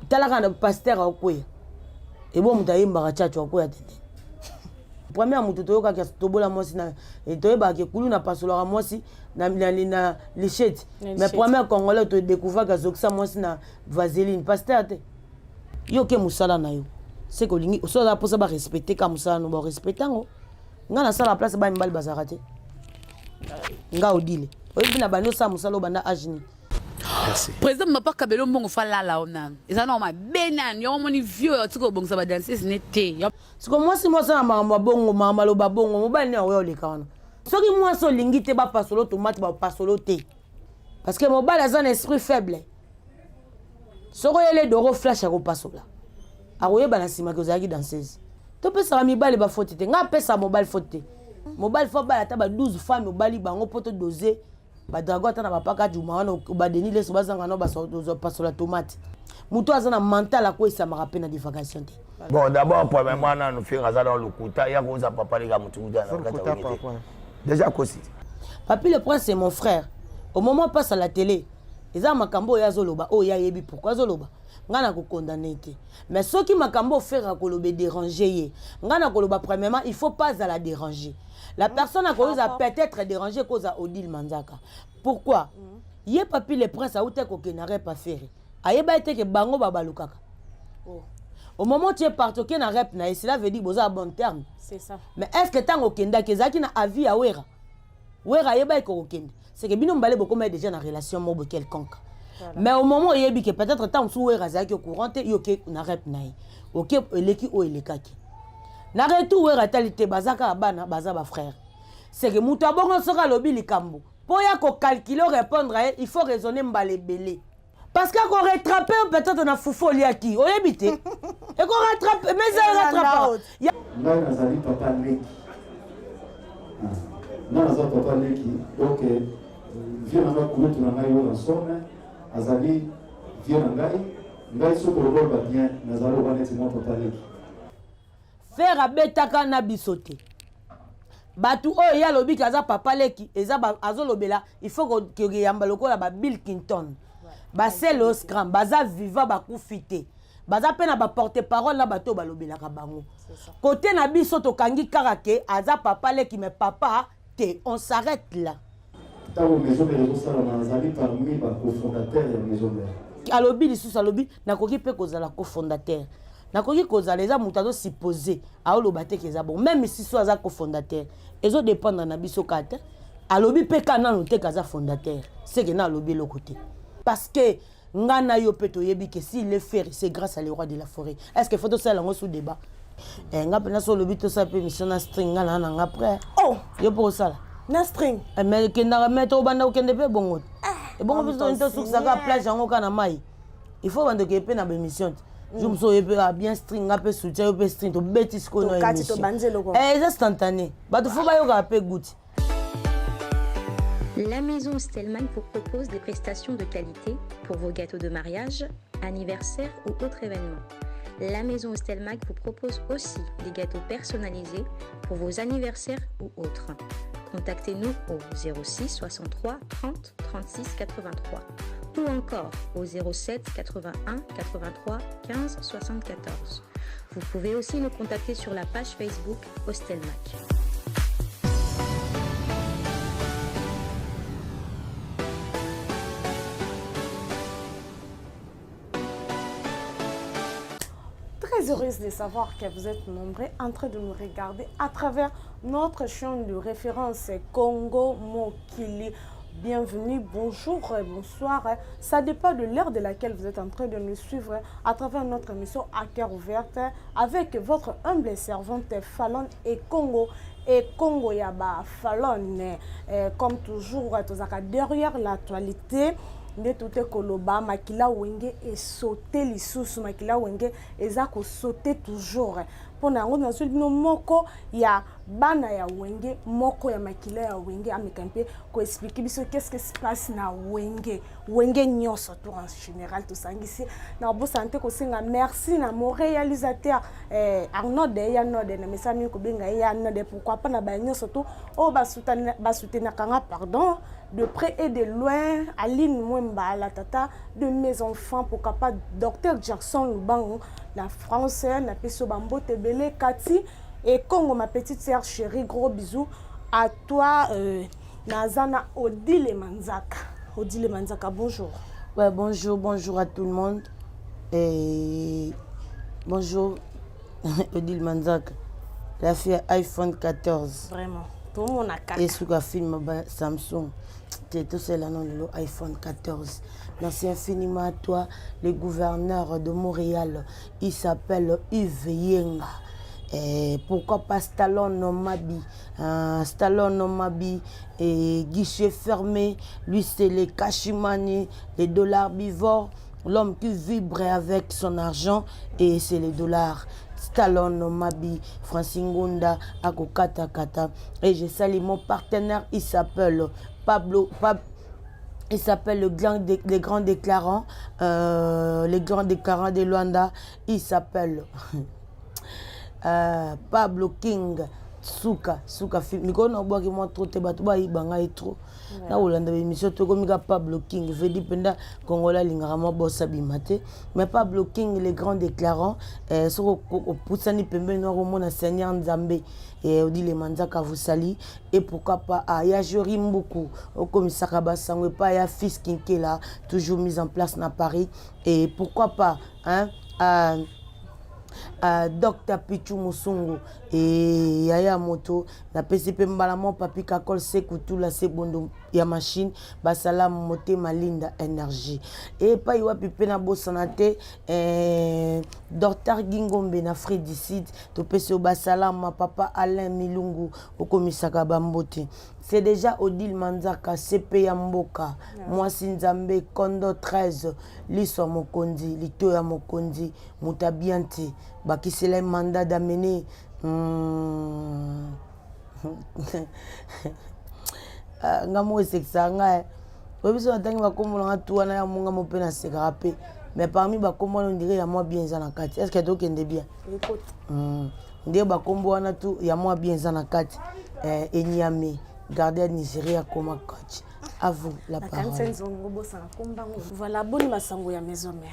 Talaka na pasteur akweya. Ebo moto ayembaka tchatcho akweya te te. Première moto toyokaki tobola mwasi na toyebaka ke kuluna apasolaka mwasi na, na, na lichette. Mais première congolais to découvraki azokisa mwasi na vaseline. Pasteur te. Yo ke mosala na yo. C'est que olingi so oza mposa ba respecter ka mosala no ba respecter yango. Nga nasala place ba mibali bazalaka te. Nga odile. Oyebi na bandi osala mosala obanda age nini? Merci. Président mapa kabelo mbongo fa lala ona. Eza na mabe nani yo moni vieux oyo atiki kobongisa ba danseuse ne te. Siko mwasi mwasi na makambo ya bongo makambo aloba bongo mobali nde akoya oleka wana. Soki mwasi olingi te bapasolo tomate bapasolo te. Parce que mobali aza na esprit faible. Soki oyele doro flash akopasola. Akoyeba na nsima ke ozalaki danseuse. Topesaka mibali bafoti te. Nga apesa mobali faute te. Mobali fo abala ata ba 12 femmes obali bango mpo to doser ba dragon ata na bapaka juma wana ba Denis Leso bazanga no bapasola tomate. Moto aza na mental akwesamaka mpe na divagation te. Bon, d'abord, premièrement, nanu Ferre aza na lokuta, ya koza papa leka mutu kuta na kati ya wenge te. Déjà kosi. Papi le Prince c'est mon frère. Au moment passe à la télé, eza makambo oyo azoloba oyo ye ayebi pourquoi azoloba. Nga na kokondamne te. Mais soki makambo oyo Ferre akoloba déranger ye, nga na koloba premièrement, il faut pas azala déranger. La personne akoyoza peut-être déranger koza Odile Manzaka. Pourquoi? Ye Papi le Prince auta kokende na rep affaire. Ayeba ete ke bango babalukaka. Oh. Au moment où tu es parti okende na rep na ye, cela veut dire boza à bon terme. C'est ça. Mais est-ce que ntango okendaki ezalaki na avis ya Wera? Wera ayeba eke okokende. C'est que bino mbale bokoma déjà na relation moko quelconque. Voilà. Mais au moment oyebi ke peut-être ntango mosusu Wera azalaki au courant te, yo oke na rep na ye. Oke eleki oyo elekaki. Na retour Wera atali te baza kaka bana, baza ba frère. C'est que moto abongo soki alobi likambo, mpo ya kocalculer répondre ye, il faut raisonner mbala ebele. Parce que ako rattraper peut-être na fufu oliaki, oyebi te. Eko rattraper, mais ça rattrape. Ngai nazali papa leki. Ngai naza papa leki, donc vieux na ngai kulutu na ngai Werrason azali vieux na ngai. Ngai soki oloba bien nazali loba neti mwa papa leki. Ferre abetaka na biso te. Bato oyo ye alobi ke aza papa leki eza azolobela il faut koyamba lokola ba Bill Clinton, ba Celeo Scram baza vivant bakufi te. Baza pe na ba porte-parole na bato oyo balobelaka bango. Côté na biso tokangi kaka ke aza papa leki mais papa te, on s'arrête là. Ntango Maison Mère ezosalama nazali parmi ba cofondateurs ya Maison Mère. Alobi lisusu alobi nakoki pe kozala cofondateur. Nakoki kozala eza moto azo supposer aoloba te ke eza bon même si so aza cofondateur ezo dépendre na biso kaka te. Alobi pe ka nanu te ke aza fondateur, c'est que na alobi eloko te. Parce que nga na yo pe toyebi ke s'il est Ferre c'est grâce à le roi de la forêt. Est-ce que faut tosala yango sous débat? Eh, nga pena so olobi tosala pe mission na string nga na na nga prêt. Oh, yo po osala. Na string. Eh, mais kendaka mais tobanda kokende pe bongo. Ebongo biso tolingi tosukisaka plage yango kaka na mai. Il faut banda okende pe na ba émission te. Jour mosusu oye pe kaka bien string nga pe soutien yo pe string tobeti sikoyo na émission. Eh, eza instantané. Bato faut bayokaka pe goût. La maison Stelman vous propose des prestations de qualité pour vos gâteaux de mariage, anniversaire ou autres événements. La maison Stelmac vous propose aussi des gâteaux personnalisés pour vos anniversaires ou autres. Contactez-nous au 06 63 30 36 83 ou encore au 07 81 83 15 74. Vous pouvez aussi nous contacter sur la page Facebook Hostelmac. Très heureuse de savoir que vous êtes nombreux en train de nous regarder à travers notre chaîne de référence Congo Mokili. Bienvenue, bonjour, bonsoir. Ça dépend de l'heure de laquelle vous êtes en train de nous suivre à travers notre émission à cœur ouverte avec votre humble servante Falon et Congo. Et Congo Yaba Falon. Comme toujours, derrière l'actualité. Nde tote koloba makila wenge esote lisusu makila wenge eza kosote toujours. Mpo na yango nazwi bino moko ya bana ya Wenge, moko ya makila ya Wenge, ameka mpe ko expliquer biso qu'est-ce qui se passe na Wenge. Wenge nyonso tout en général tosangisi. Na bosana te kosenga merci na mon réalisateur eh, Arnaud ya Node na mesana mingi kobenga ye ya Node, pourquoi pas na ba nyonso tout oyo basoutenaka nga, pardon, de près et de loin, Aline Mwemba, la tata de mes enfants, pourquoi pas Docteur Jackson Lubango na France, na peso bambote ebele, Kati et Congo, ma petite sœur chérie, gros bisous à toi. Naza na Odile Manzaka. Odile Manzaka, bonjour. Ouais, bonjour, bonjour à tout le monde. Et bonjour Odile Manzaka, la fille iPhone 14. Vraiment. Tout le monde a Et sous la film Samsung. Tout cela non le iPhone 14. Merci infiniment à toi, le gouverneur de Montréal. Il s'appelle Yves Yenga. Et pourquoi pas Stallone Mabi, Stallone Mabi et guichet fermé, lui c'est les Kashimani, les dollars bivores, l'homme qui vibre avec son argent et c'est les dollars. Stallone Mabi, Francine Ngunda, Akokata Kata. Et je salue mon partenaire, il s'appelle Pablo, Pab, il s'appelle le grand déclarant, le grand déclarant de Luanda, il s'appelle Pablo King Suka, Suka film. Mikolo na obwaki mwa trop te, bato bayiba ngai trop. Na kolanda ba émission tokomi ka Pablo King, veut dire mpenza Congolais alingaka mwa bosa bima te. Mais Pablo King, le grand déclarant, soko opusani pembeni na komona Seigneur Nzambe, et Odile Manzaka vous salue. Et pourquoi pas ya Jori Mbuku, okomisaka basango epai ya Fils Kinkela, toujours mise en place na Paris. Et pourquoi pas, hein, Docteur Pichu Musungu et Yaya Moto, na pesi pe mbala mo papi Kakol Sekutula Sebondo ya machine basala motema Linda énergie. Et pa wapi pe na bosana te, Docteur Gingombe na Afrique du Sud, to pesi basala ma papa Alain Milungu okomisaka bambote. C'est déjà Odile Manzaka, CP ya mboka, mwasi Nzambe Kondo 13, liso mokonzi, lito ya mokonzi, mutabianti, bakisela mandat d'amener. Nga mo esekisa nga, oyebi so natangi bakombo na nga tu wana ya monga mo mpe nasekaka mpe. Mais parmi bakombo wana on dirait ya mwa bien eza na kati. Est-ce que tokende bien? Nde bakombo wana tu ya mwa bien eza na kati. Enyame, gardien Nigeria koma coach. À vous la parole. Voilà, bonne masango ya maison mère.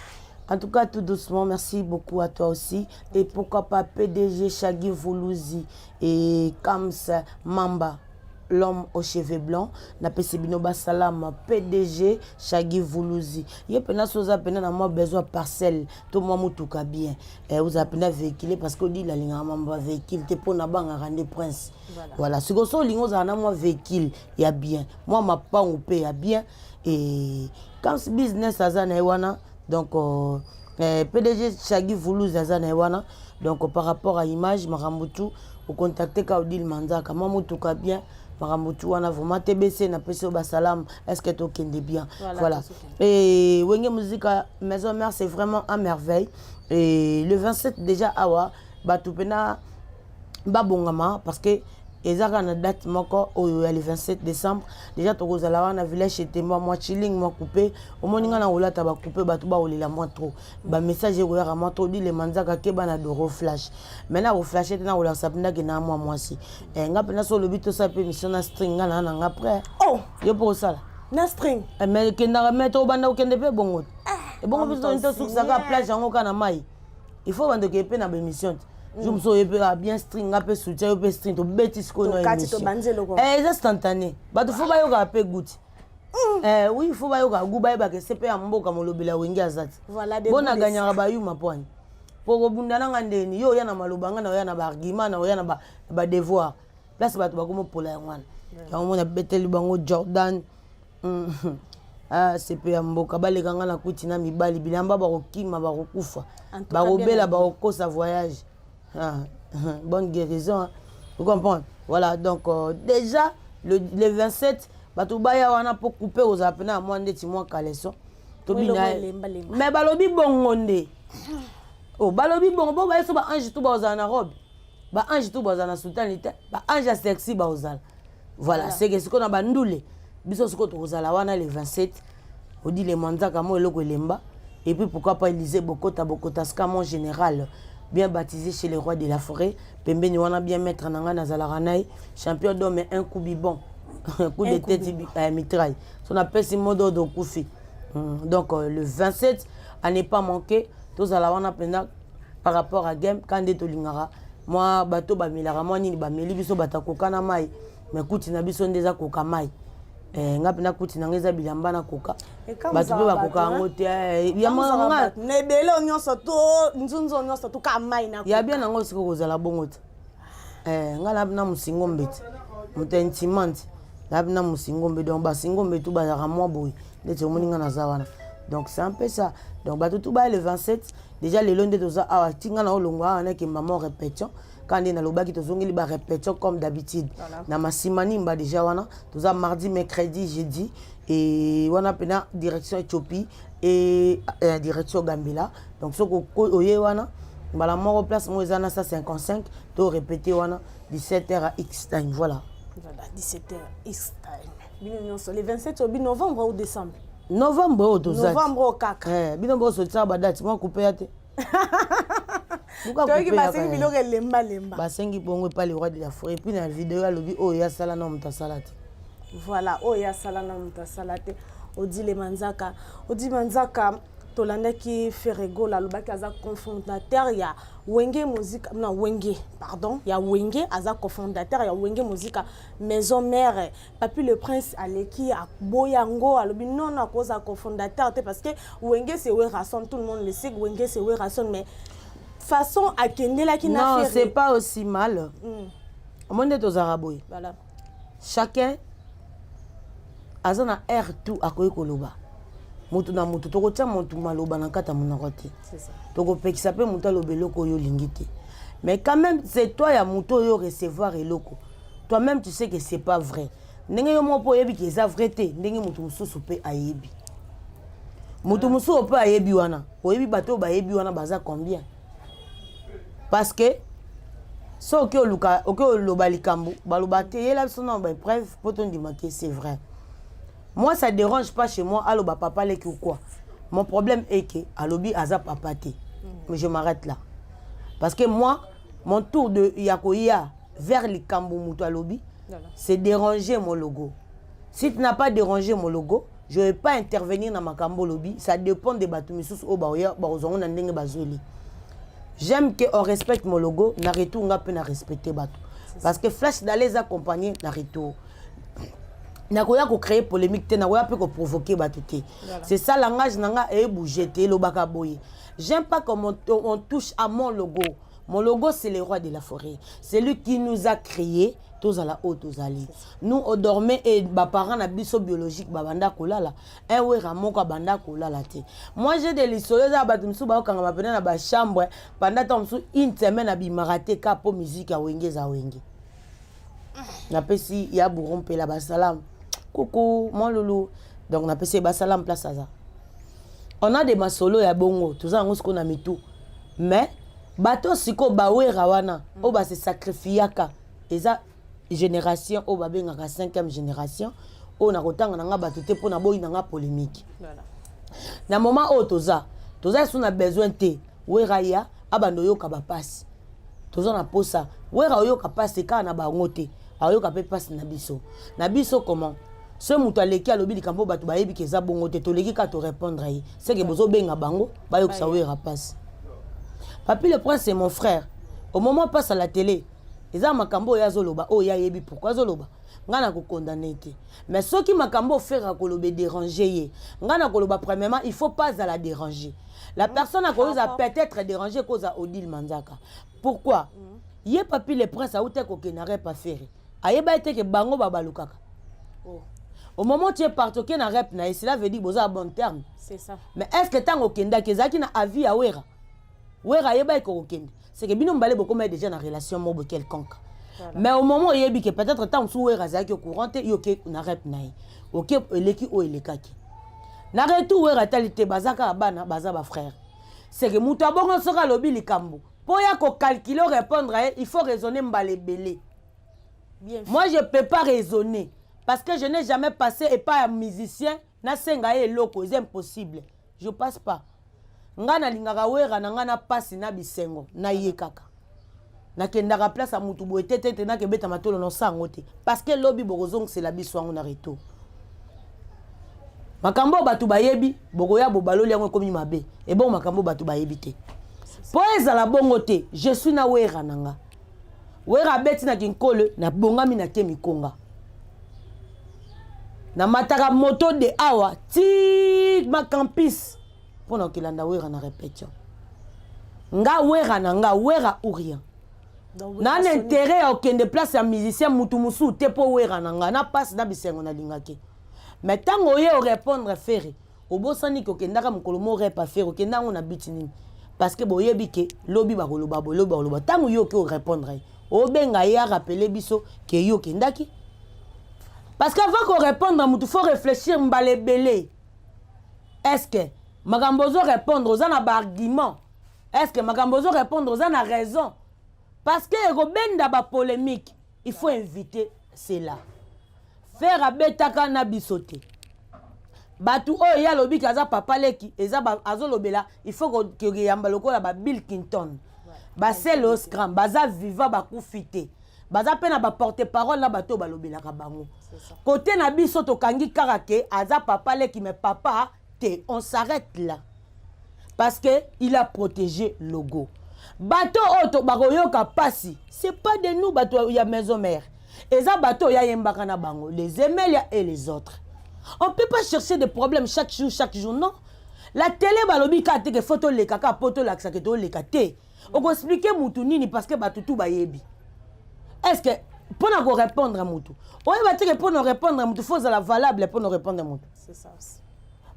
En tout cas, tout doucement, merci beaucoup à toi aussi. Et pourquoi pas PDG Chagui Voulouzi et Kams Mamba, l'homme aux cheveux blancs. Na pesi bino basalam PDG Chagui Voulouzi. Ye pena soza pena na moi besoin parcelle, to moi mutuka bien. Eh, vous avez pena véhicule parce que dit la linga mamba véhicule te pona banga rende prince. Voilà, siko so lingo za na moi véhicule ya bien. Moi ma pangu pe ya bien et quand business aza na wana donc PDG Chagui Voulouzi aza na wana donc par rapport à image makambutu au contacter ka Odile Manzaka moi mutuka bien makambutu wana vraiment TBC na pesi ba salam est-ce que tokende bien? Voilà, Voilà. tokende. Et Wenge Musica Maison Mère c'est vraiment à merveille et le 27 déjà awa batu pena babongama parce que ezaka na date moko oyo ya le 27 décembre déjà tokozala wana village chez Temba moi chilling moi coupé omoni nga na kolata ba coupé bato ba olela moi trop ba message ekoyaka moi trop dit le manzaka ke bana doro flash maintenant ko flasher te na kolakisa mpenza ke na mwa mwasi. Nga mpenza so olobi tosala mpe mission na string nga na nga prêt. Oh! Yo mpo kosala? Na string. Mais kendaka, mais tobanda kokende mpe bongo te. Ebongo biso Antoine tosukisaka Signé. plage yango kaka na mai. Il faut banda okende mpe na ba émission te. Jour mosusu oye mpe, ah, bien string, nga mpe soutien, yo mpe string, tobeti sikoyo na Tokati, émission. tobandi eloko. Eza instantané. Bato fo bayokaka mpe goût. Oui, fo bayokaka goût, bayebaka ese mpe ya mboka molobela wenge aza te. Voilà, des Bo na goûts gagnaka bayuma po ani. Po kobunda na nga ndeni, yo oya na maloba nga na oya na ba argument, na oya na ba devoir. Place bato bakomopola yango wana. Yango mona beteli bango Jordan. Ah, CP ya mboka baleka nga na kuti na mibali bilamba bakokima bakokufa. En tout cas, Bakobela, bien bakokosa voyage. Ah, bonne guérison, hein. Vous comprenez? Voilà, donc déjà le 27 bato baya wana po couper aux apena à moi ndeti moi caleçon. Tobina. Welo, welo, lemba, lemba. Mais balobi bongo nde. Oh, balobi bongo bo bayeso ba ange tout ba ozala na robe. Baange tu bazala na soutane te, baange ya sexy baozala. Voilà, seke sikoyo na bandule biso sikoyo tokozala wana le 27. Odile Manzaka mo eloko elemba. Et puis pourquoi pas Élysée Bokota Bokota ska, mon général bien baptisé chez le roi de la forêt pembeni wana, bien maître na ngai nazalaka na ye, champion d'homme, un coup bibon, un coup de tête mitraille, so napesi mododo okufi. Donc le 27, à ne pas manquer, tozala wana mpenza par rapport à game ka nde tolingaka mwa bato bamelaka mwa nini, bameli biso bato akoka na mai, mais kuti na biso nde eza koka mai. Nga mpenza kuti na nga eza bilamba na koka, bato mpe bakoka yango te. Na ebele nyonso to nzunzu nyonso toka mai na Ya bien nango sikoyo kozala bongo te. Nga na mosingombe te, moto ya intimante nayebi na mosingombe, donc basingombe tu bazalaka mwa boye ndeti omoni nga naza wana. Donc c'est un peu ça. Donc bato tu baya le 27. Déjà lelo nde toza awa, tinga na olongwa awa nakemba mo répétition ka nde nalobaki, tozongeli barépétition comme d'habitude na masima nimba. Déjà wana toza mardi, mercredi, jeudi et wana mpena direction Éthiopie et direction Gambela. Donc soki oye wana mbala moko, place moko eza na 155, to répété wana 17 heures à x time, voilà. Voilà, 17 heures x time, bino nyonso le 27 obi novembre ou décembre? Novembre oyo toza. Novembre oyo kaka. Bino bosotisaka badate mwa coupe ya te. Toyoki basengi biloko elembalemba. Basengi bongo epa le roi de la forêt. Puis na video alobi oyo asala na moto asala te. Voilà, oyo asala na moto asala te. Odile Manzaka, Odile Manzaka, tolandaki Ferre Gola alobaki aza cofondateur ya Wenge Musica na Wenge, pardon, ya Wenge, aza cofondateur ya Wenge Musica Maison Mère. Papi le Prince aleki aboya yango, alobi non, non, akoza cofondateur te parce que Wenge, c'est Werrason, tout le monde le sait, Wenge, c'est Werrason. Mais façon akendelaki na Non, c'est pas aussi mal. Omoni nde tozalaka boye. Chacun aza na aire tout akoki koloba. Motu na motu, tokotia motu maloba na kati ya monoko te, tokopekisa mpe motu aloba eloko oyo olingi te. Mais quand même, c'est toi ya motu oyo recevoir eloko, toi-même tu sais que c'est pas vrai. Ndenge yo moko mpo oyebi ke eza vrai te, ndenge motu mosusu mpe ayebi, motu mosusu mpe ayebi wana, oyebi bato oyo bayebi wana baza combien? Parce que so oke oluka, oke oloba likambo, baloba te, yela biso na bapreuve mpo tondima ke c'est vrai. Moi, ça dérange pas chez moi aloba papa leki ou quoi. Mon problème est que alobi aza papa te, mais je m'arrête là parce que moi, mon tour de ya koya vers likambo moto alobi, c'est déranger mon logo. Si tu n'as pas dérangé mon logo, je vais pas intervenir na makambo olobi. Ça dépend de bato misusu oyo baoya bakozwango na ndenge bazweli. J'aime que on respecte mon logo. Na retour, nga mpe na respecte bato parce que flash d'aller eza accompagné na retour. Nakoya kocréer polémique te, nakoya mpe koprovoquer bato te. C'est ça langage na nga, ebouge te, elobaka boye. J'aime pas comme on touche à mon logo. Mon logo, c'est le roi de la forêt, c'est lui qui nous a créé. Tozala oyo tozali, nous on dormait et baparent na biso biologique babanda kolala un Wera moko abanda kolala te. Moi, j'ai des lisolo eza bato mosusu baokanga pene na bachambre pendant ntango mosusu une semaine, abimaka te ka mpo musique ya Wenge eza Wenge. Napesi ya Bouro Mpela basalamu, kuku mon lulu. Donc napesi ye basalamu place aza. On a des masolo ya bongo, toza yango sikoyo na mitu. Mais bato sikoyo bawera wana oyo base sacrifiaka, eza génération oyo babengaka cinquième génération, oyo na kotanga na nga bato te mpo na boyi na nga polémique. Na moment oyo toza esu na besoin te Wera ya abanda oyoka bapasi. Toza na posa Wera oyoka pasi kaka na bango te, ayoka mpe mpasi na biso. Na biso comment? So moto aleki alobi likambo, bato bayebi ke eza bongo te, toleki kaka torépondre ye, seke bozobenga bango bayokisa Wera mpasi. Papi le Prince, c'est mon frère. Au moment passe à la télé, eza makambo oyo azoloba, oyo ayebi pourquoi azoloba. Ngai na kokondane te, mais soki makambo oyo Ferre akoloba edérange ye, ngai na koloba premièrement, il faut pas azala déranger. La personne akoyoza peut-être déranger koza Odile Manzaka. Pourquoi ye Papi le Prince auti kokende na rep affaire, ayeba ete ke bango babalukaka? Oh. Au moment où tu es parti, okende na rep na ye, cela veut dire boza à bon terme. C'est ça. Mais est ce que ntango okendaki ezalaki na avis ya Wera? Wera ayebaki kokokende, c'est que bino mibale bokoma déjà na relation moko quelconque. Mais au moment oyebi ke peut-être ntango mosusu Wera azalaki au courant te, yo oke na rep na ye, oke, eleki oyo elekaki na retour, Wera atali te, baza kaka bana, baza bafrère. C'est que moto abongo soki alobi likambo. Mpo ya kocalculer, répondre ye, il faut raisonner mbala ebele. Moi, je peux pas raisonner parce que je n'ai jamais passé epai ya musicien nasenga ye eloko. Eza impossible, je passe pas. Ngai nalingaka Wera na ngai na pasi na bisengo na ye kaka. Nakendaka place ya mutu boye te te te, nakebeta matolo nosa yango te, parce que lobi bokozongisela biso yango na retour. Makambo oyo bato bayebi, bokoya bobaloli yango, ekomi mabe. Ebongo makambo oyo bato bayebi te, mpo ezala bongo te. Je suis na Wera na nga. Wera abeti na Kinkole, nabongami, nake mikonga, namataka moto de awa ti macampus mpo na kokelanda Wera na répétition. Nga Wera na nga, Wera ou rien. Na na intérêt ya kokende place ya musicien mutu mosusu te, mpo Wera na nga na mpasi na bisengo nalingaki. Mais ntango oye orépondre Ferre, obosani ke okendaka mokolo mo rep affaire, okenda yango na biti nini? Parce que boyebi ke lobi bakoloba boye, lobi bakoloba. Ntango yo oke orépondre ye, obenga ye arappeler biso ke yo okendaki, parce que avant korépondre mutu, faut réfléchir mbala ebele. Est ce que makambo ozorépondre oza na baargument? Est ce que makambo ozorépondre oza na raison? Parce que ekobenda bapolémique, il faut éviter cela. Ferre abetaka na biso te. Bato oyo ye alobi ke aza papa leki, eza azolobela, il faut koyamba lokola ba Bill Clinton, basele Oscram, baza viva, bakufi te, baza mpe na baporte parole na bato oyo balobelaka bango. Kote na biso tokangi kaka ke aza papa leki, mais papa te, on s'arrête là, parce que il a protégé logo. Bato oyo bakoyoka mpasi, c'est pas de nous, bato ya maison mère, eza bato oyo ayembaka na bango, les Emelia et les autres. On peut pas chercher des problèmes chaque jour, chaque jour, non. La télé, balobi kaka te ke faut toleka kaka mpo tolakisaka toleka te. Okoexpliquer mutu nini? Parce que bato tu bayebi. Est ce que mpo na korépondre mutu, oyeba te ke mpo na répondre mutu, faut ozala valable mpo na répondre mutu? C'est ça aussi.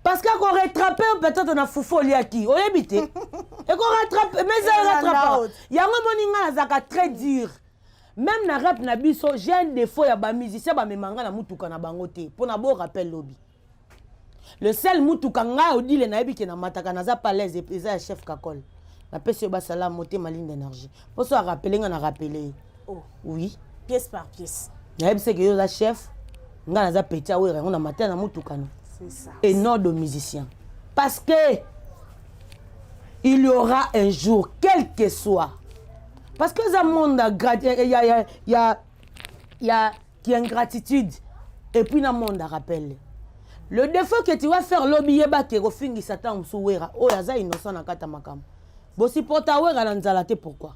Parce que akorattraper peut-être na fufu oliaki, oyebi te, ekorattraper, mais eza rattraper yango. Moni ngai nazalaka très dur. Même na rep na biso, j'ai un défaut ya bamusicien, bamema ngai na mutuka na bango te mpo na bo rappel lobi. Le seul mutuka ngai Odile nayebi ke namataka, naza pas l'aise, eza ya chef Kakol. Napesi yo basala motema ligne d'énergie mpo so arappeler ngai, na rappeler ye. Oh. Oui. Pièce par pièce. Nayebi seke yo oza chef, ngai naza petit awera yango na matin na mutuka no. C'est ça. Et non de musicien, parce que il y aura un jour, quel que soit, parce que eza monde ya ya ya ya ya qui ingratitude et puis na monde rappelle le défaut que tu vas faire lobi. Yebaki ekofingisa ntango mosusu Wera oyo aza innocent na kati ya makambo. Bosupporta Wera na nzala te. Pourquoi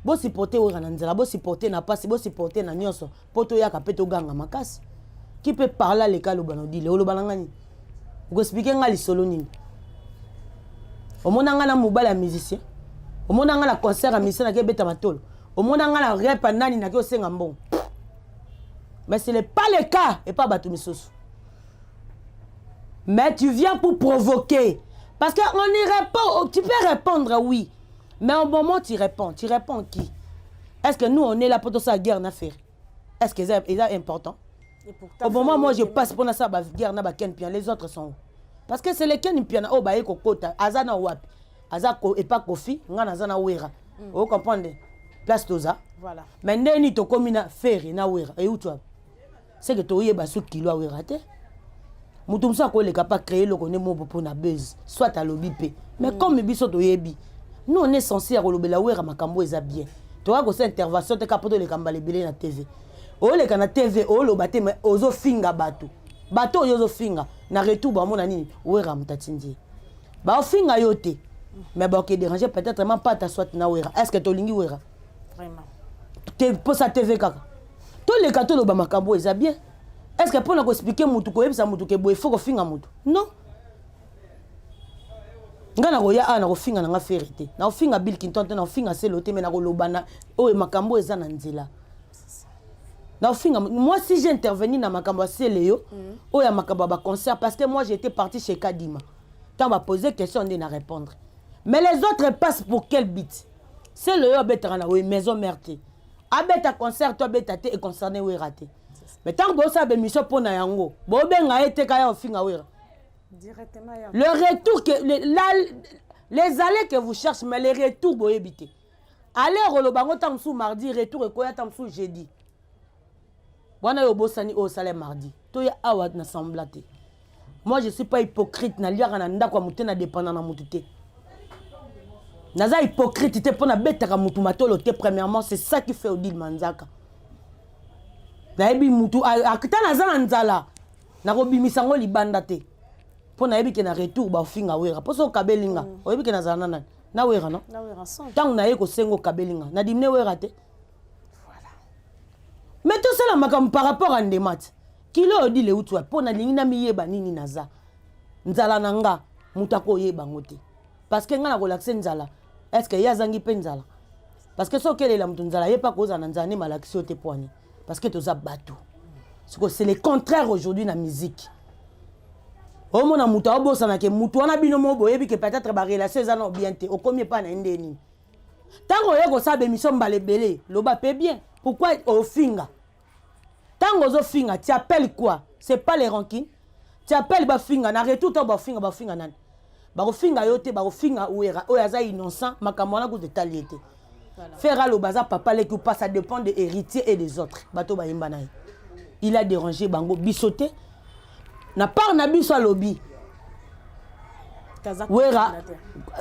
bosupporte Wera na nzala, bosupporte na pasi, bosupporte na nyonso, mpo toyaka mpe toganga makasi? Qui peut parler? Aleka aloba na Odile, oloba na nga nini? Okoexpliquer nga lisolo nini? Omona nga na mobali ya musicien? Omona nga na concert ya musicien naki ebeta matolo? Omona nga na rep nani naki osenga mbongo? Mais ce n'est pas le cas epa bato misusu. Mais tu viens pour provoquer parce que on y répond. Tu peux répondre, oui, mais au moment tu réponds, tu réponds qui? Est-ce que nous, on est là pour tosala guerre na Ferre? Est-ce que c'est important? Et pourtant, au moment moi je passe pour ça ba guerre na ba Ken Pian, les autres sont où? Parce que c'est les Ken Pian oyo baye kokota, aza na wapi? Aza ko epa Kofi, nga naza na Wera. O comprendre place toza. Voilà. Mais ndeni tokomi na Ferre na Wera, euti wapi? C'est que toyeba so kilo awera te. Moto mosusu akoleka pa créer eloko nde moko mpo na buzz, soit alobi mpe. Mais comme biso toyebi, nous, on est censé ya kolobela Wera makambo eza bien. Toka kosala intervention te kaka mpo toleka mbala ebele na TV. Oleka na TV, oloba te, mais ozofinga bato. Bato oyo ozofinga na retour bamona nini? Wera moto atindi ye. Baofinga yo te, mais baoke déranger peut-être mampata soit na Wera. Est ce que tolingi Wera? Vraiment. Te, mposa TV kaka toleka toloba makambo eza bien. Est ce que mpona koexpliquer mutu, koyebisa mutu ke boye, faut kofinga mutu? Non. Ngai nakoya awa, nakofinga nanga Ferre te, nakofinga Bill Clinton te, nakofinga Selo te, mais nakoloba na oyo makambo eza na nzela. Nakofinga moi, si j'ai intervenu na makambo ya Sele yo oyo ya makambo ya baconcert, parce que moi, j'étais parti chez Kadima, ntango bapose question nde na répondre. Mais les autres passent pour quel but? Sele oyo abetaka na oyo maison mère te, abeta concert to abeta te, econcerne Wera te. Mais ntango bosala bémission mpo na yango, bobenga ye te kaya ofinga Wera. Directement. Le retour que le, la, Les allées que vous cherchez, mais les retours boyebi te. Aller oloba yango ntango mosusu mardi, retour ekoya ntango mosusu jeudi. Wana yo obosani oyo osala mardi. Toya awa na sembla te. Moi, je suis pas hypocrite. Naliaka na ndako ya motu te, na dépendant na motu te. Naza hypocrite te mpo nabetaka motu matolo te. Premièrement, c'est ça qui fait Odile Manzaka. Nayebi mutu ata naza na nzala, nakobimisa yango libanda te, mpo nayebi ke na retour baofinga Wera. Mpo so okabeli nga, oyebi ke nazala na nani? Na Wera, no? Ntango naye kosenga okabeli nga, nadimine Wera te. Mais tosala makambo par rapport a ndema ti kilo oyo dile euti wapi? Mpo nalingi namiyeba nini naza nzala na nga, moto akoyeba yango te, parce que nga nakolakisa nzala. Est ce que ye azangi mpe nzala? Parce que soki okelela moto nzala, ye mpe akozala na nzala nde malakisi yo te. Poani? Parce que toza bato. Siko c'est le contraire aujourd'hui na musique. Omona moto aobosana ke motu wana, bino mo boyebi ke peut-être barelation eza na bien te. Okomi epai na ye nde nini? Ntango oye kosala bémission mbala ebele, loba mpe bien. Pourquoi ofinga? Ntango ozofinga, tu appelles quoi? C'est pas les rancunes? Tu appelles bafinga na retour. Ntango bafinga, bafinga nani? Bakofinga yo te, bakofinga Wera oyo aza innocent. Makambo wana kuta etali ye te. Ferre aloba aza papa leki ou pas, ça dépend de Héritier et des autres bato bayemba na ye. Il a dérangé bango, biso te. Na part na biso, alobi Wera,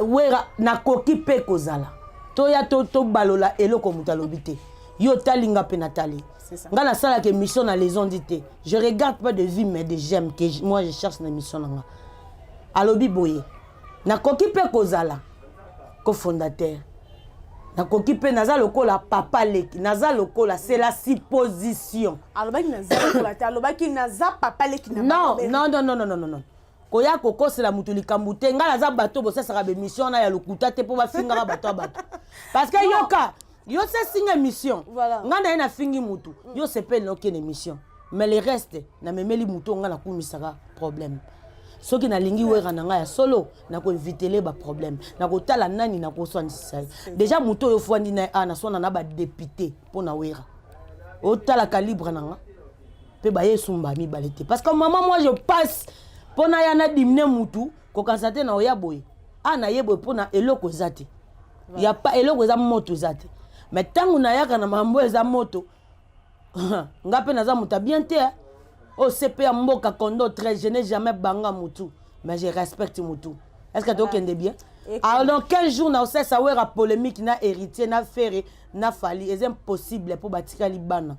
Wera nakoki mpe kozala. Toya tobalola eloko moto alobi te. Yo otali nga mpe natali nga. Nasalaka émission na les on dit te. Je regarde pas de vues mais de j'aime que moi je cherche na émission na nga. Alobi boye: nakoki mpe kozala cofondateur, nakoki mpe naza lokola papa leki, naza lokola, c'est la supposition. Alobaki naza lokola te, alobaki naza papa leki na Non, non, non, non, non, non, non. Koya kokosela motu likambo te. Ngai naza bato bosasaka bémission wana ya lokuta te, mpo bafingaka bato ya bato. Parce que yoka, yo sesinga émission, ngai na ye nafingi mutu, yo sepeli na okende émission, mais le reste namemeli mutu. Ngai nakumisaka problème. Soki nalingi Wera na ngai ya solo, nakoevitele baproblème, nakotala nani nakoswanisisa ye. Déjà motu oyo ofwandi na ye a naswana na badéputé mpo na Wera. Otala calibre na nga mpe baye esumba mibale te, parce que mama, moi je passe mpo na ya nadimine mutu kokanisa te na oya boye a naye boye mpo na eloko eza te ya pa eloko eza moto eza te. Mais ntango nayaka na mambo eza moto, nga mpe naza moto ya bien te. Oyo sepe ya mboka kondo très, je n'ai jamais banga mutu, mais je respecte mutu. Est ce que tokende bien? Alors, dans 15 jours na osalisa Wera polémique na Héritier, na Ferre, na Fally, eza impossible, mpo batikali bana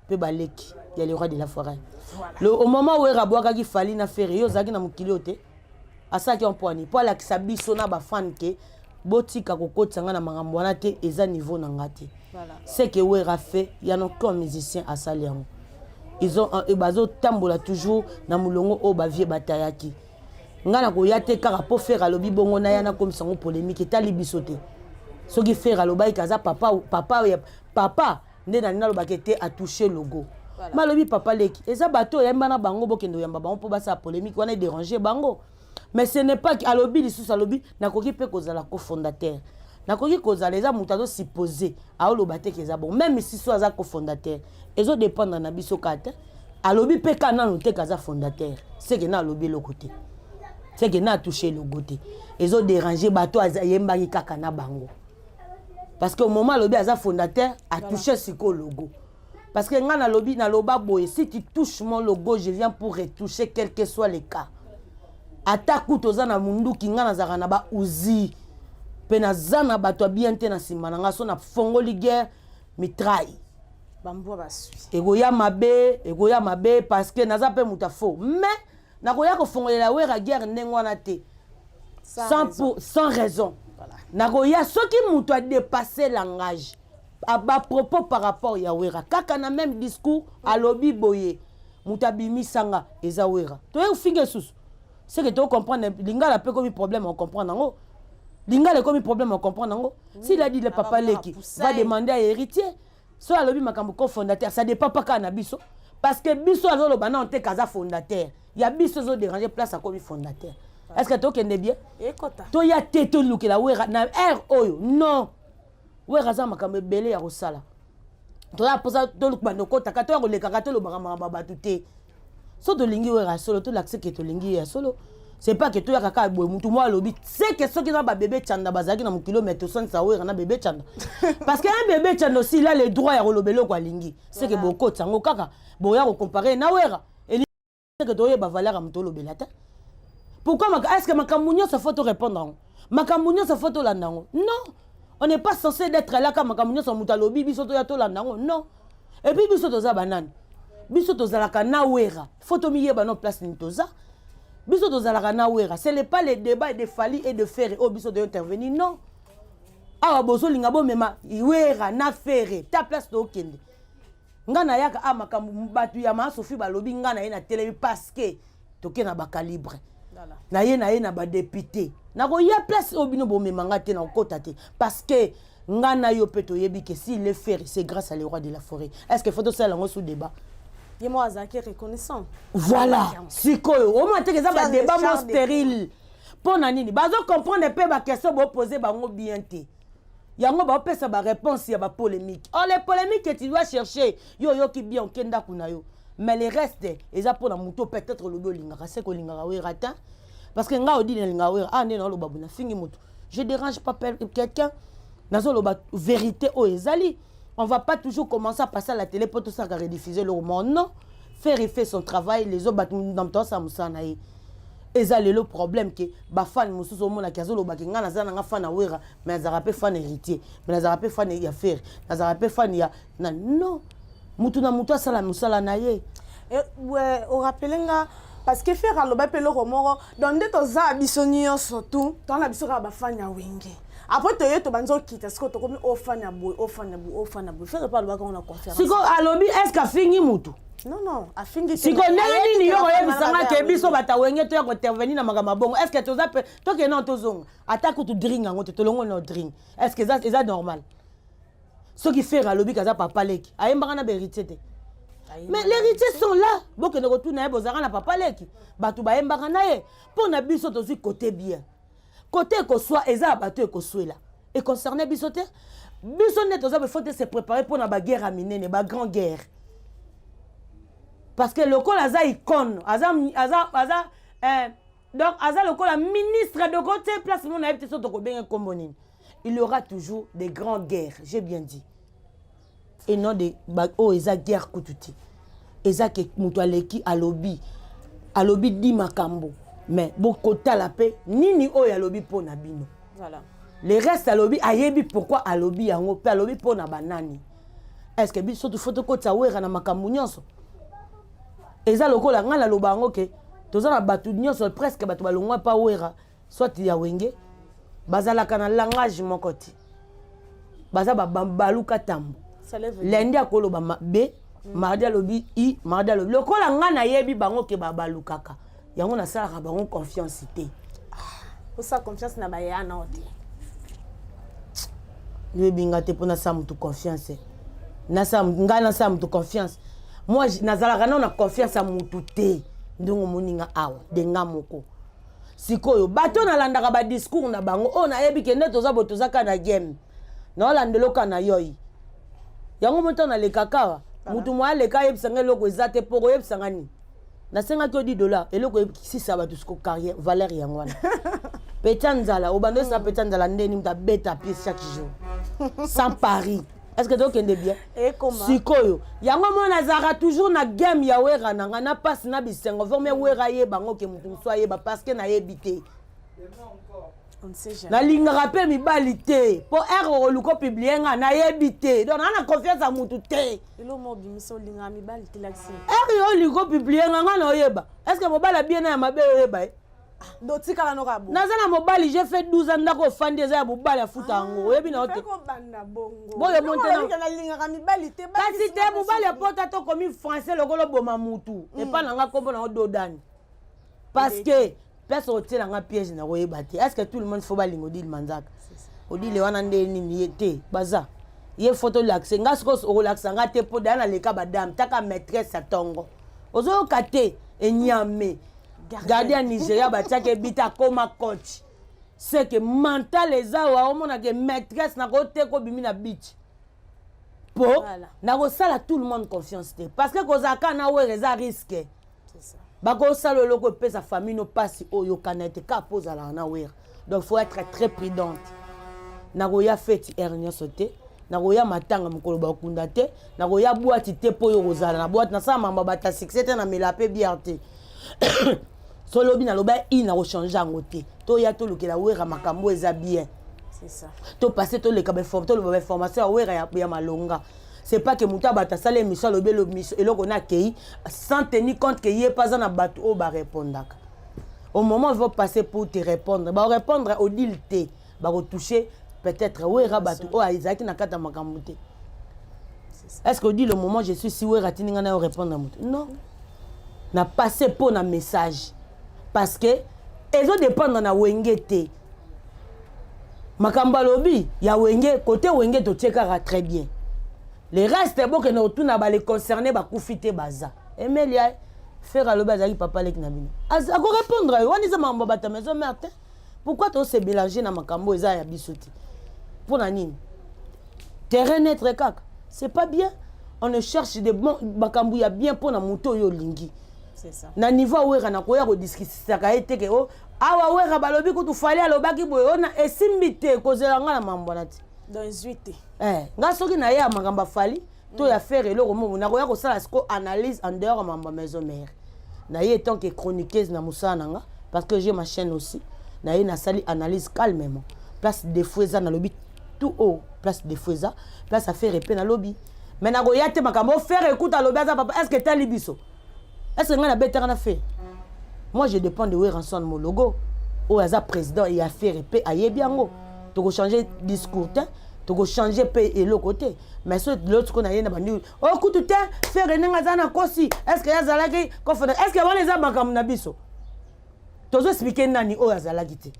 mpe baleki ya le roi de la forêt. Au moment Wera abwakaki Fally na Ferre, yo ozalaki na mokili oyo te. Asalaki yango mpo ani? Mpo alakisa biso na bafan ke botika kokotisa nga na makambo wana te, eza niveau na nga te. Ce que Wera fait, ya na aucun musicien asali yango. Ils ont bazotambola toujours na molongo oyo bavie batayaki. Nga na koya te kaka mpo Ferre alobi bongo, naya nakomisa yango polémique. Etali biso te. Soki Ferre alobaki aza papa, papa, papa nde nani nalobaki te atouche logo. Ma alobi papa leki, eza bato oyamba na bango, bokende oyamba bango mpo basala polémique wana, edérange bango. Mais ce n'est pas alobi lisusu, alobi nakoki mpe kozala cofondateur, nakoki kozala. Eza moto azosuppose, aoloba te ke eza bon. Même si so aza cofondateur, ezodépendre na biso kaka te. Alobi mpe ka nano te ke aza fondateur, seke na alobi eloko te, seke na atouche logo te. Ezodérange bato ayembaki kaka na bango, parce que au moment alobi aza fondateur, atouche sikoyo logo. Parce que nga nalobi, naloba boye: si tu touches mon logo, je viens pour retoucher, quel que soit le cas. Ata kutu oza na munduki, nga nazalaka na bauzi mpe naza na bato ya bien te na nsima na nga. So nafongoli guerre, mitraille bambwa baswi. Ekoya mabe, ekoya mabe, parce que naza mpe moto afo. Mais nakoya kofongolela Wera guerre ndenge wana te sans, pour, sans raison. Nakoya soki moto adépasse langage, bapropos par rapport ya Wera kaka na même discours. Alobi boye, moto abimisanga eza Wera. Toye kofinga lisusu, c'est que tocomprendre lingala mpe ekomi problème ocomprendre yango. Lingala ekomi problème ocomprendre yango. S'il a dit le papa leki, va demander à Héritier. So alobi makambo cofondateur, ça dépend pas kaka na biso, parce que biso azoloba nano te kaza fondateur ya biso. Ezodérange place akomi fondateur. Est ce que tokende bien? Toya te, tolukela Wera na aire oyo. Non, Wera aza makambo ebele ya kosala. Toya mposa tolukbanda okotaka, toya kolekaka, tolobaka makambo ya bato te. So tolingi Wera ya solo, tolakisa ke tolingi ye ya solo. C'est pas que toyaka kaka boye, mutu moko alobi seke soki na babebe Chanda bazalaki na mokili, mais tosanisa Wera na bebe Chanda, parce que un bébé Chanda aussi, il a le droit ya koloba eloko alingi. Seke bokotisa yango kaka boya kocomparer na Wera, seke toyeba valeur ya moto olobela te. Pourquoi? Est ce que makambo nyonso faut torépondre yango? Makambo nyonso faut tolanda yango? Non, on n'est pas censé d'être là ka makambo nyonso moto alobi, biso toya tolanda yango. Non. Et puis biso toza banani? Biso tozalaka na Wera, faut tomiyeba no place nini toza. Biso tozalaka na Wera, ce n'est pas le débat de Fally et de Ferre oyo biso toyo intervenir. Non, awa bozolinga bomema Wera na Ferre ta place tookende. Nga nayaka a makambo bato ya maa Sofi balobi, nga na ye na telemi, parce que toke na bacalibre na ye, na ye na badéputé. Nakoya place oyo bino bomemanga te, nakokota te, parce que nga na yo mpe toyebi ke si le Ferre, c'est grâce à le roi de la forêt. Est ce que faut tosala yango sous débat? Ye moko azalaki reconnaissant. Voilà, sikoyo omona teke eza badébat mo stérile. Mpo na nini bazocomprendre mpe baquestion bopose bango bien te? Yango baopesa baréponse ya bapolémique. Or les polémiques que tu dois chercher, yo oyoki bien, oke ndako na yo, mais le reste eza mpona moto peut-être olobi olingaka se kolingaka Wera te. Parce que ngai Odile nalingaka Wera. Ah, nde naoloba boye, nafingi moto, je dérange pas quelqu'un, nazoloba vérité oyo ezali. On va pas toujours commencer à passer à la télé po tosalaka rediffuser eloko moko. Non, faire, il fait son travail. Les autres bato na moto asala mosala na ye. Eza lelo problème ke bafani mosusu omonaki azolobaki: ngai naza nanga fan ya Wera, mais nazalaka mpe fan Héritier, mais nazalaka mpe fan ya Ferre, nazalaka mpe fan ya na. Non, mutu na mutu asala mosala na ye. Orappeler nga, parce que Ferre aloba mpe eloko moko. Donc nde toza biso nyonso tu toza na biso kaka bafani ya Wenge. Après toye tobandi okita, sikoyo tokomi ofani ya boye, ofani ya boye, ofani ya boye. Ferre mpe alobaka ngo na conférence. Sikoyo alobi, est ce que afingi mutu? Non, afingi te. Sikoyo ndenge nini yo koyebisanga ke biso bato Wenge toya kointervenir na makambo ya bongo? Est ce que toza pe tokende nao, tozonga ata kutu drink yango te, tolongo na drink? Est ce que eza normal? Soki Ferre alobi kaza papa leki, ayembaka na bahéritier te, mais l'héritier sont là, bokende kotuna ye. Bozalaka na papa leki, bato bayembaka na ye. Mpo na biso tozwi côté bien, côté ekoswa eza ya bato ekoswela, econcerne biso te. Biso nde toza, faut te se préparer mpo na baguerre ya minene, bagrand guerre, parce que lokola aza icône, aza, donc aza lokola ministre de côté place mo nayebi te so tokobenge nkombo nini. Il y aura toujours des grandes guerres, j'ai bien dit, et non de oyo eza guerre kutu te. Eza ke moto aleki alobi, alobi di makambo, mais bokotala mpe nini oyo alobi mpo na bino. Voilà. Le reste alobi, ayebi pourquoi alobi yango, mpe alobi mpo na banani. Est ce que biso faut tokotisa Wera na makambo nyonso? Eza lokola ngai naloba yango ke toza na bato nyonso, presque bato balongwa mpa Wera soit ya Wenge, bazalaka na langage moko te, baza baluka tambo. Lundi akoloba mabe, mardi alobi i mardi alobi lokola ngai nayebi bango ke babalukaka yango, nasalaka bango confiance te. Osala confiance na baya na te? Yoyebi nga te mpo nasala motu confiance. Ngai nasala motu confiance? Moi nazalaka nao na confiance ya motu te. Ndenge omoninga awa de nga moko sikoyo, bato nalandaka badiscours na bango oyo nayebi ke nde toza boye, toza kaka na game, naolandela oka na yoi yango. Moto nalekaka awa, motu mo aleka ayebisanga eloko eza te. Mpo koyebisanga nini? Nasengaki yo 10 dollar, eloko esisa bato siko carrière valeur yango wana. Petya nzala obanda osala petya nzala ndeni moto abeta pied chaque jour sans pari. Est ce que tokende bien? Sikoyo yango mo nazalaka toujours na game ya Wera na ngai, na mpasi na bisengo. Vorme Wera ayeba yango ke motu mosusu ayeba, parce que nayebi te. Nalingaka mpe mibali te, mpo ere okoluka opublier nga, nayebi te. Donc naa na confiance ya mutu te. Ere yo olingi opublier nga, nga na oyeba. Est ce que mobali abie na ya mabe oyeba ye? Naza na mobali, j'ai fait 12 ans, ndako ofandi eza ya mobali, afuta yango, oyebi na yo te. Kasi te mobali apota tokomi français lokola oboma mutu epa na nga nkombo nango dodani, parce que place otiela nga piège na koyeba te. Est ce que tout le monde faut balinga Odile Manzaka? Odile wana nde nini ye te, baza ye faut tolakise nga. Sikoyo okolakisa nga te, mpo daya naleka badame taka maîtresse ya ntongo, ozoyoka te. Enyame gardien ya Nigeria batiaki ebita, akoma coach. C'est que mental eza wa omonake maîtresse nakoteka obimi na beach mpo nakosala tout le monde confiance te, parce que kozala kaka na Wera eza risque. Bakosala eloko epesa famille no mpasi oyo okana ete kaka mpo ozalaka na Wera. Donc faut être très prudente. Nakoya feti heure nyonso te, nakoya matanga mokolo bakunda te, nakoya bwati te mpo oyo kozala na bwati nasala mambo bata succès te, namela mpe bière te. So lobi naloba i nakochange yango te. Toya tolukela Wera makambo eza bien, topasse toleka toloba bainformation ya Wera ya malonga. C'est pas que moto abato asala émission, alobi eloko na akei sans tenir compte ke ye mpe aza na bato oyo barépondaka. Au moment où ils vont passer pour te répondre, barépondre Odile te, bakotouche peut-être Wera, bato oyo ezalaki na kati ya makambo te. Est ce que Odile, au moment je suis si Wera atindi ngai na yo répondre moto? Non, na passe mpo na message, parce que ezodépendre na Wenge te. Makambo alobi ya Wenge, côté Wenge totie kaka très bien. Le reste bokende kotuna bale concerné. Bakufi te, baza Emelia. Frère alobi azalaki papa leki na bino, akorépondre yo. Wana eza makambo ya bato ya maison mère te. Pourquoi tose mélange na makambo eza ya biso te? Mpo na nini terrain neutre kaka? C'est pas bien. On ne cherche de bon makambo ya bien mpo na moto oyo olingi na niveau awera. Nakoya kodiscutisaka ye teke o awa Wera balobi kutu Fally alobaki boye ona esimbi te. Kozela nga na mambo wana te. Eh, nga soki naye ya makambo afali to ya faire eloko moko, nakoya kosala siko analyse en dehors ya mambo ya maison mère. Na ye tant que chroniqueuse na mosala na nga, parce que j'ai ma chaîne aussi, na ye nasali analyse calmement. Place défaut eza, nalobi tout haut. Place défaut eza, place affaire epe nalobi. Mais nakoya te makambo Ferre ekuta alobi aza papa. Est ce que etali biso? Est ce que ngai nabetaka na Ferre? Moi, je dépends de Werrason, mon logo oyo aza président ya Ferre mpe ayebi yango. Tokochange discours te, tokochange mpe eloko te. Mais so lelo sikoyo na ye na bandi oyo kutu te, Ferre ndenge aza na kosi, est ce que ye azalaki kofona? Est ce que wana eza makambo na biso? Tozo expliquer nani oyo azalaki te.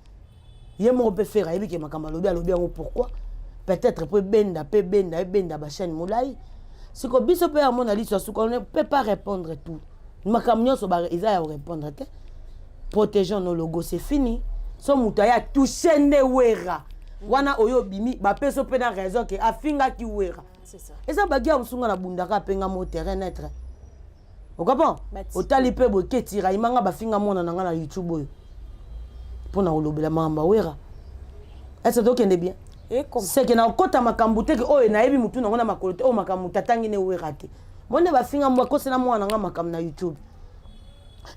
Ye moko mpe Ferre ayebi ke makambo alobi, alobi yango pourquoi? Peut-être mpo ebenda mpe ebenda ebenda bachaîne molai. Siko biso mpe amona liso ya suka, on ne peut pas répondre tout. Makambo nyonso eza ya korépondre te. Protégeons nos logos, c'est fini. So moto aye atouche nde Wera wana oyo obimi, bapesi mpe na raison ke afingaki Wera. Eza bagia mosunga na bundaka apenga mo terrain neutre, okapon otali mpe boye ketira imanga bafinga mwana na nga na YouTube oyo mpona kolobela makambo ya Wera. Ese tokende bien seke na kokɔta makambo teke oyo nayebi motu nango na makolo te. Oyo makambo moto atangi ne Wera te, mo nde bafinga mbwa akosela mwana na nga makambo na YouTube,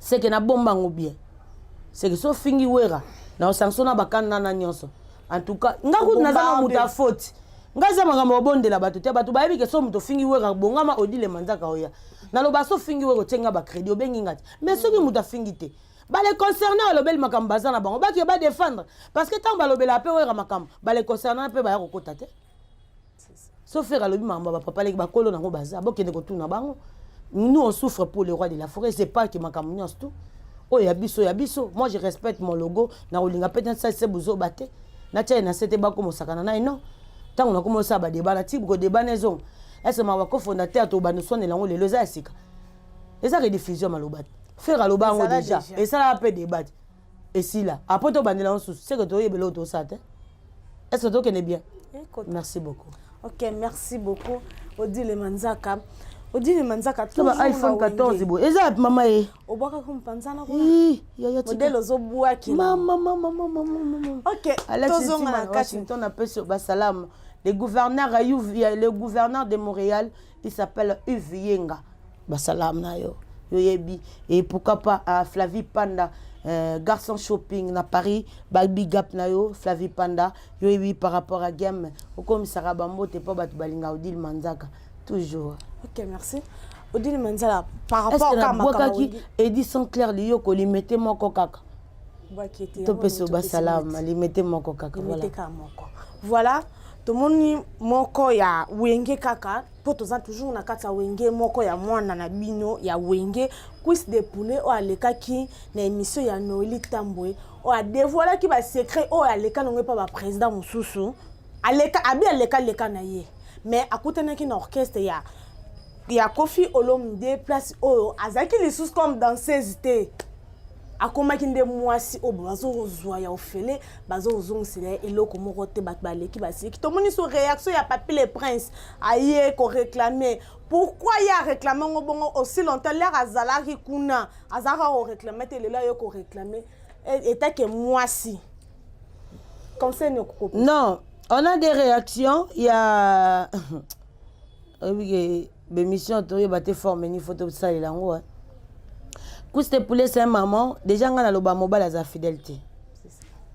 seke nabomba yango bien. Seke so ofingi Wera na osanction na bakanda na nyonso. En tout cas, nga kutu naza na moto afoti nga eza makambo obondela bato te. Bato bayebi ke so moto ofingi Wera, bongama Odile Manzaka oya naloba. So ofingi Wera, otie nga bacrédit, obengi nga te. Mais soki moto afingi te, bale concerné alobeli makambo, baza na bango bake badéfendre, parce que ntango balobela mpe Wera makambo, bale concerné mpe baya kokota te. So Ferre alobi makambo ya bapapa leki, bakolo nango baza, bokende kotuna bango. Nous, on souffre pour le roi de la forêt. C'est pas que makambo nyonso tout oyo ya biso ya biso. Moi, je respecte mon logo. Nakolinga mpe nasalise bozoba te, natia ye na se te, bakomosakana na ye. Non, ntango nakoma osala badeba na ti kodeba na ezonga ese mawa cofondateur tobanda oswanela yango lelo. Eza ya sika, eza rediffusion maloba te. Ferre aloba yango déjà, esalaka mpe débat te, esila. Après tobandela yango susu, seke toyebela oyo tosala te. Est ce que tokende bien? Merci beaucoup. Ok, merci beaucoup, Odile Manzaka. Odile Manzaka. Toujours iPhone 14 boye eza mama ye. Obwakaka mopanzana kuna, modèle ozobwaki. Mama, mama, mama, mama. Ok. Tozonga na kati. Washington apesi basalam. Le gouverneur, le gouverneur de Montréal, il s'appelle Yves Yenga, basalam na yo, yoyebi. Et pourquoi pas à Flavie Panda, garçon shopping na Paris, ba big up na yo Flavie Panda, yoyebi. Par rapport à game okomisaka bambote mpo bato balinga Odile Manzaka toujours. Ok, merci Odile Manzala. Par rapport à nabwakaki Edi Sanclair liyoko limete moko kaka, topesa basalama limete moko kaka. Voilà, moko. Voilà, tomoni moko ya Wenge kaka mpo toza toujours na kati ya Wenge. Moko ya mwana na bino ya Wenge, Cuisse de Poulet, oyo alekaki na émission ya Noeli Tambwe, oyo adévoilaki basecret oyo aleka nango epa baprésident mosusu. Aleka abi aleka leka na ye, mais akutanaki na orchestre ya Koffi Olomide, place oyo azalaki lisusu comme danseuse te. Akomaki nde mwasi oyo bazokozwa ya ofele, bazokozongisela ye eloko moko te. Bato baleki basiliki. Tomoni so réaction ya Papi le Prince, aye koréclame. Pourquoi ye aréclame yango bongo aussi longtemps? L'heure azalaki kuna, azalaka koréclame te. Lelo aye koréclame etake mwasi. Conseil ni okokopesa? Non, on a des réactions. Il y a oyebi ke bémission toyeba te forme ni faut tosalela yango. Cuisse de poulet, c'est un maman. Déjà nga naloba, mobali aza fidèle te.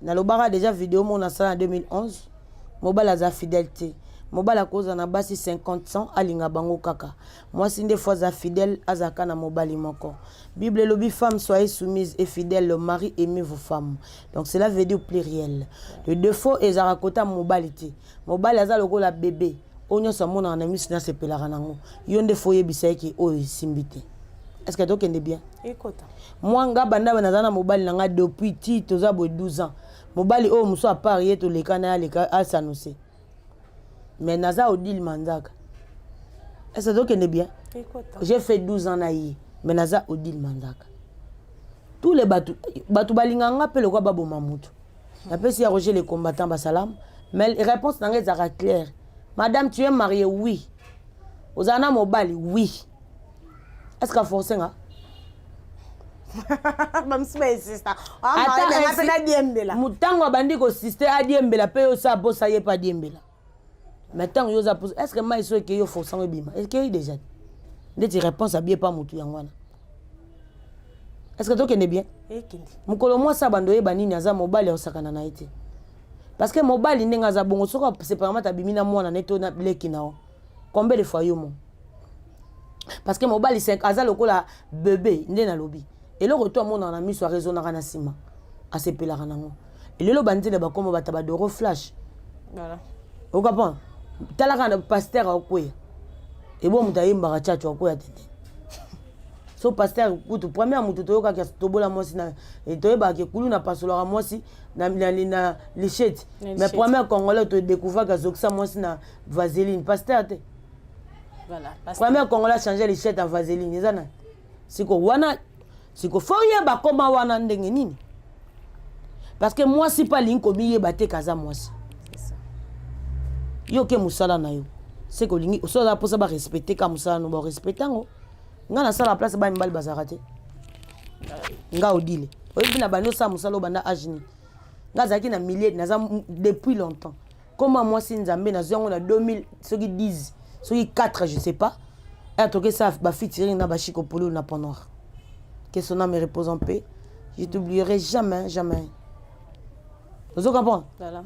Nalobaka déjà vidéo mo nasala na 2011: mobali aza fidèle te. Mobali akozala na basi 50 ans, alinga bango kaka. Mwasi nde faut aza fidèle, azalaka na mobali moko. Bible elobi: "Femme, soyez soumise et fidèle, le mari, aimez vos femmes." Donc cela veut dire pluriel. Le défaut ezalaka kota mobali te. Mobali aza lokola bébé oyo nyonso amonaka na miso, nasepelaka nango. Yo nde faut oyebisa ye ke oyo esimbi te. Est ce que tokende bien? Ekota. Mwa nga banda naza na mobali na nga depuis ti toza boye 12 ans. Mobali oyo mosu à part ye toleka na ye, aleka asanose, mais naza Odile Manzaka. Est ce que tokende bien? Ekota. J'ai fait 12 ans na ye, mais naza Odile Manzaka. Tous les bato, bato balingaka nga mpe lokwa baboma motu. Napesi ya Roger le combattant basalam, mais réponse na nga ezalaka claire: "Madame, tu es mariée?" "Oui." "Ozala na mobali?" "Oui." Est ce que aforce nga? Bamosusu bainsister. Ata mpe nadiembela. Ntango abandi koinsister, adiembela mpe, yo osala posa ye mpe adiembela. Mais ntango yo oza posa, est ce que mai so ekei, yo force yango ebima? Ekei déjà. Ndeti réponse abie pa motu yango wana. Est ce que tokende bien? Ekende. Mokolo mwasi abanda oyeba nini aza mobali, akosakana na ye te, parce que mobali ndenge aza bongo, soki séparément abimi na mwana ne to na leki na yo, combien de fois yo mo? Parce que mobali aza lokola bébé. Nde nalobi, eloko to amonaka na miso, araisonnaka na nsima, asepelaka nango. Elelo banzele bakoma bato badoro flash. Voilà. Okapon talaka na pasteur akweya, ebo moto ayembaka tchatcho akweya te te. So pasteur kutu première motu toyokaki tobola mwasi na toyebaka ekulu na pasolaka mwasi na lichette. Na mais lichette. Première Congolais todécouvraki azokisa mwasi na vaseline, pasteur te. Voilà. Pasteur. Première Congolais achange lichette en vaseline eza na siko wana. Siko faut oyeba koma wana ndenge nini, parce que mwasi mpe alingi komiyeba te kaza mwasi. C'est ça. Yo ke mosala na yo seke olingi so oza mposa barespecte ka mosala no, barespecte yango. Nga nasala place bana mibali bazalaka te. Nga Odile, oyebi na bandi osala mosala oyo banda age nini? Nga azalaki na milieu, naza depuis longtemps. Koma mwasi Nzambe nazwi yango na 2000 soki 10 soki 4, je sais pas. Ere tokesala bafeaturing na bashiko Pululu na Pont Noir. Que son âme repose en paix, je t'oublierai jamais, jamais. Ozo comprendre? Voilà.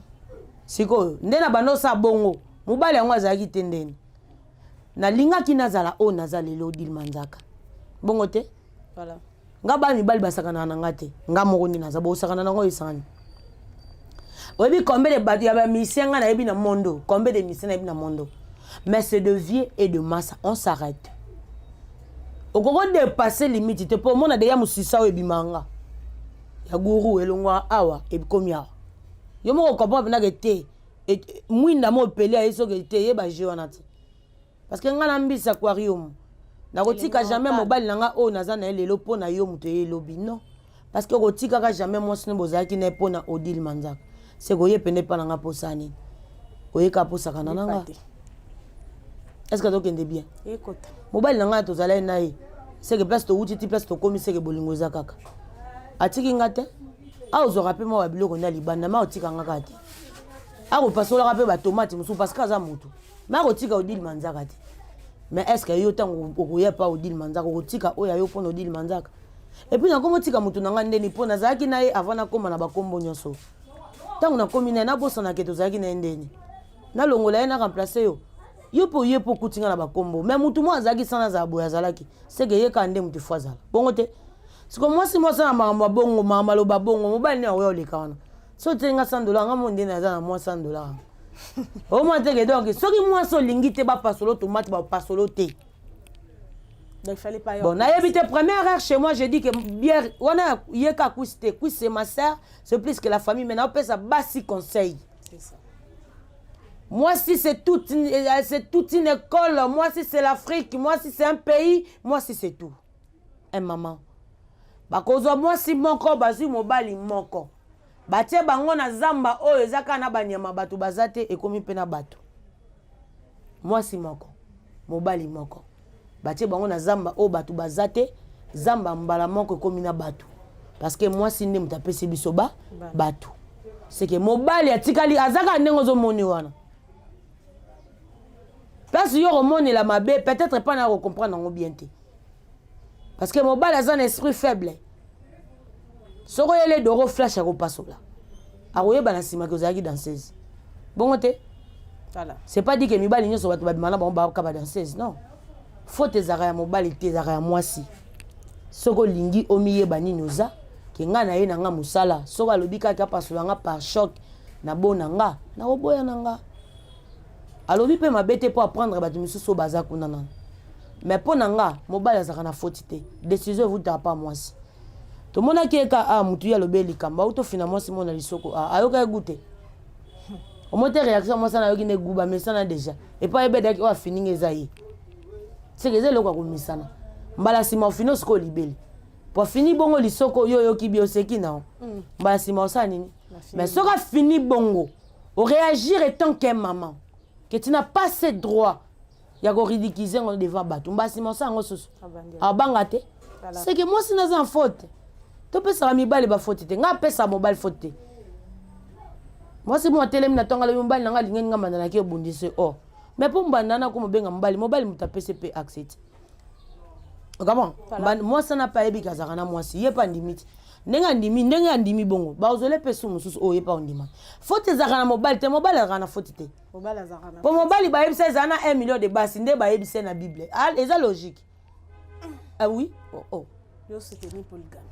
Sikoyo nde na banda osala bongo, mobali yango azalaki te. Ndeni nalingaki nazala oyo naza lelo, Odile Manzaka, bongo te. Voilà. Nga bana mibali basakanaka na nga te. Nga moko nde naza bosakana nango esangani. Oyebi combien de bato ya bamusicien nga nayebi na mondo? Combien de musicien nayebi na mondo? Mais c'est de vieux et de massa, on s'arrête. Okoko dépasser limite te, mpo omona deya mosisa oyo ebima nga ya guru elongwaka awa, ekomi awa. Yo moko okomprendre mpendake te. Mwinda mo opeli aye soki te, yeba je wana te, parce que nga na mbisa aquarium nakotika jamais mobali na nga oyo naza na ye lelo mpo na yo moto ye elobi non, parce que okotikaka jamais mwasi no bozalaki na ye mpo na Odile Manzaka. Seke oye pende mpa na nga mposa nini? Oyeka mposakana na nga. Est ce que tokende bien? Ekota. Mobali na ngai tozalaki na ye, seke place towuti ti place tokómi, seke bolingo eza kaka. Atiki nga te. Aozwaka mpe mwa babiloko nde libanda, ma otika nga kaka te. Akopasolaka mpe batomate mosusu parce que aza motu, ma akotika Odile Manzaka te. Mais est ce que yo ntango okoya pa Odile Manzaka, okotika oyo ayo mpona Odile Manzaka? Et puis nakoma otika motu na ngai ndeni mpo nazalaki na ye avant nakóma na bakombo nyonso. Ntango nakomi na ye, nabosanake tozalaki na ye ndeni, nalongola ye, na remplace yo. Yo mpe oye mpo okuti nga na bakombo, mais mutu mo azalaki sana azala boye, azalaki seke ye kaka nde mutu faut azala bongo te. Siko mwasi mwasi na makambo ya bongo, makambo aloba bongo, mobali nde akoya oleka wana. So oteli nga 100 dollar, nga mo nde naza na mwa 100 dollar omwa teke. Donc soki mwasi olingi te bapasolo tomate, bapasolo te. Donc il fallait pas. Bon, nayebi te. Première heure chez moi, je dis que bière wana ye ka kwisi te. Kwisi, c'est ma sœur, c'est plus que la famille, mais naopesa basi conseil. C'est ça. Moi si c'est toute une école. Moi si c'est l'Afrique. Moi si c'est un pays. Moi si c'est tout. Un maman. Bakozwa mwasi moko, bazwi mobali moko. Batie bango na zamba oyo eza kaka na banyama, bato baza te, ekomi mpe na bato. Mwasi moko, mobali moko. Batie bango na zamba oyo bato baza te, zamba mbala moko ekomi na bato. Parce que mwasi nde moto apesi biso ba bato. C'est que mobali atikali aza kaka ndenge ozomoni wana. Place yo okomonela mabe, peut-être pas na comprendre yango bien te. Parce que mobali aza na esprit faible. Soko yele doro flash akopasola. Akoyeba na nsima ke ozalaki danseuse. Bongo te? Voilà. C'est pas dit que mibali nyonso bato babima na bango baka ba danseuse, non. Faute ezalaka ya mobali te, ezalaka ya mwasi. Soko olingi omiyeba nini oza, ke nga na ye na nga mosala, soko alobi kaka apasola nga par choc na bo na nga, nakoboya na nga. Alobi mpe mabe te mpo apprendre bato misusu oyo baza kuna nano. Mais mpo na nga, mobali azalaka na faute te. Décision evutaka pa mwasi. Tomonaki ye ka a mutu ye alobi likambo, auto fina mwasi mona lisoko a ayoka ye te. Omoni te réaction mwasi wana ayoki nde gu bamesana déjà. Epai ayebedaki oyo afininga eza ye. Seke eza eloko ya komisana. Mbala nsima ofini osikoyo libele. Po afini bongo lisoko yo oyoki bi oseki na yo. Mbala nsima osala nini? Mais soki afini bongo, oréagir étant qu'un maman, que tu n'as pas ce droit ya koridiculiser ngo devant bato. Mbala nsima osala yango susu. Abanga te. C'est que mwasi naza en faute. Topesaka mibali bafaute te. Nga apesaka mobali faute te. Mwasi mo atelemi na ntongo alobi mobali na nga alingaki nga mbanda naki obundise o. Mais mpo mbanda na komobenga mobali, mobali moto apesi mpe accès te. Comment? Mwasi wana mpe ayebi kazalaka na mwasi, ye mpe andimi te. Ndenge andimi, ndenge andimi bongo, bazole mpe su mosusu oyo ye mpe ondima. Faute ezalaka na mobali te, mobali azalaka na faute te. Po mobali bayebisa ezala na 1 million de basi nde bayebisa na Bible. Ah, eza logique. Ah oui? Oh, oh. Yo soutenir polygame.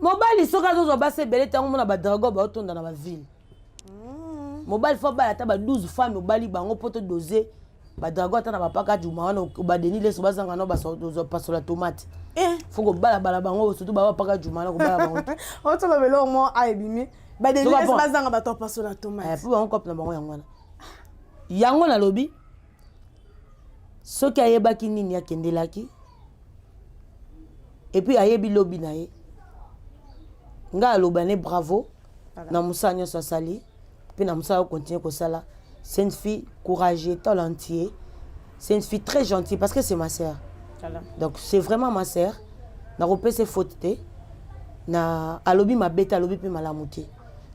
Mobali soki azozwa basi ebele ntango omona badragon baotonda na baville. Mobali fo abala ata ba 12 femmes obali bango mpo todose badragon ata na bapaka juma wana badeni leso bazanga no bapasola tomate. Fo kobalabala bango surtout bapaka juma wana kobala bango te. Otolobela au moins aebimi. Badeni leso bazanga bato bapasola tomate. Mpo bango kope na bango yango wana. Yango nalobi soki ayebaki nini akendelaki et puis ayebi lobi na ye ngai aloba ne bravo na mosala nyonso asali mpe na mosala okontinue kosala. C'est une fille courageuse, talentueuse, c'est une fille très gentille parce que c'est ma sœur. Voilà. Donc c'est vraiment ma sœur. Nakopesa faute te na alobi mabe te, alobi mpe malamu te,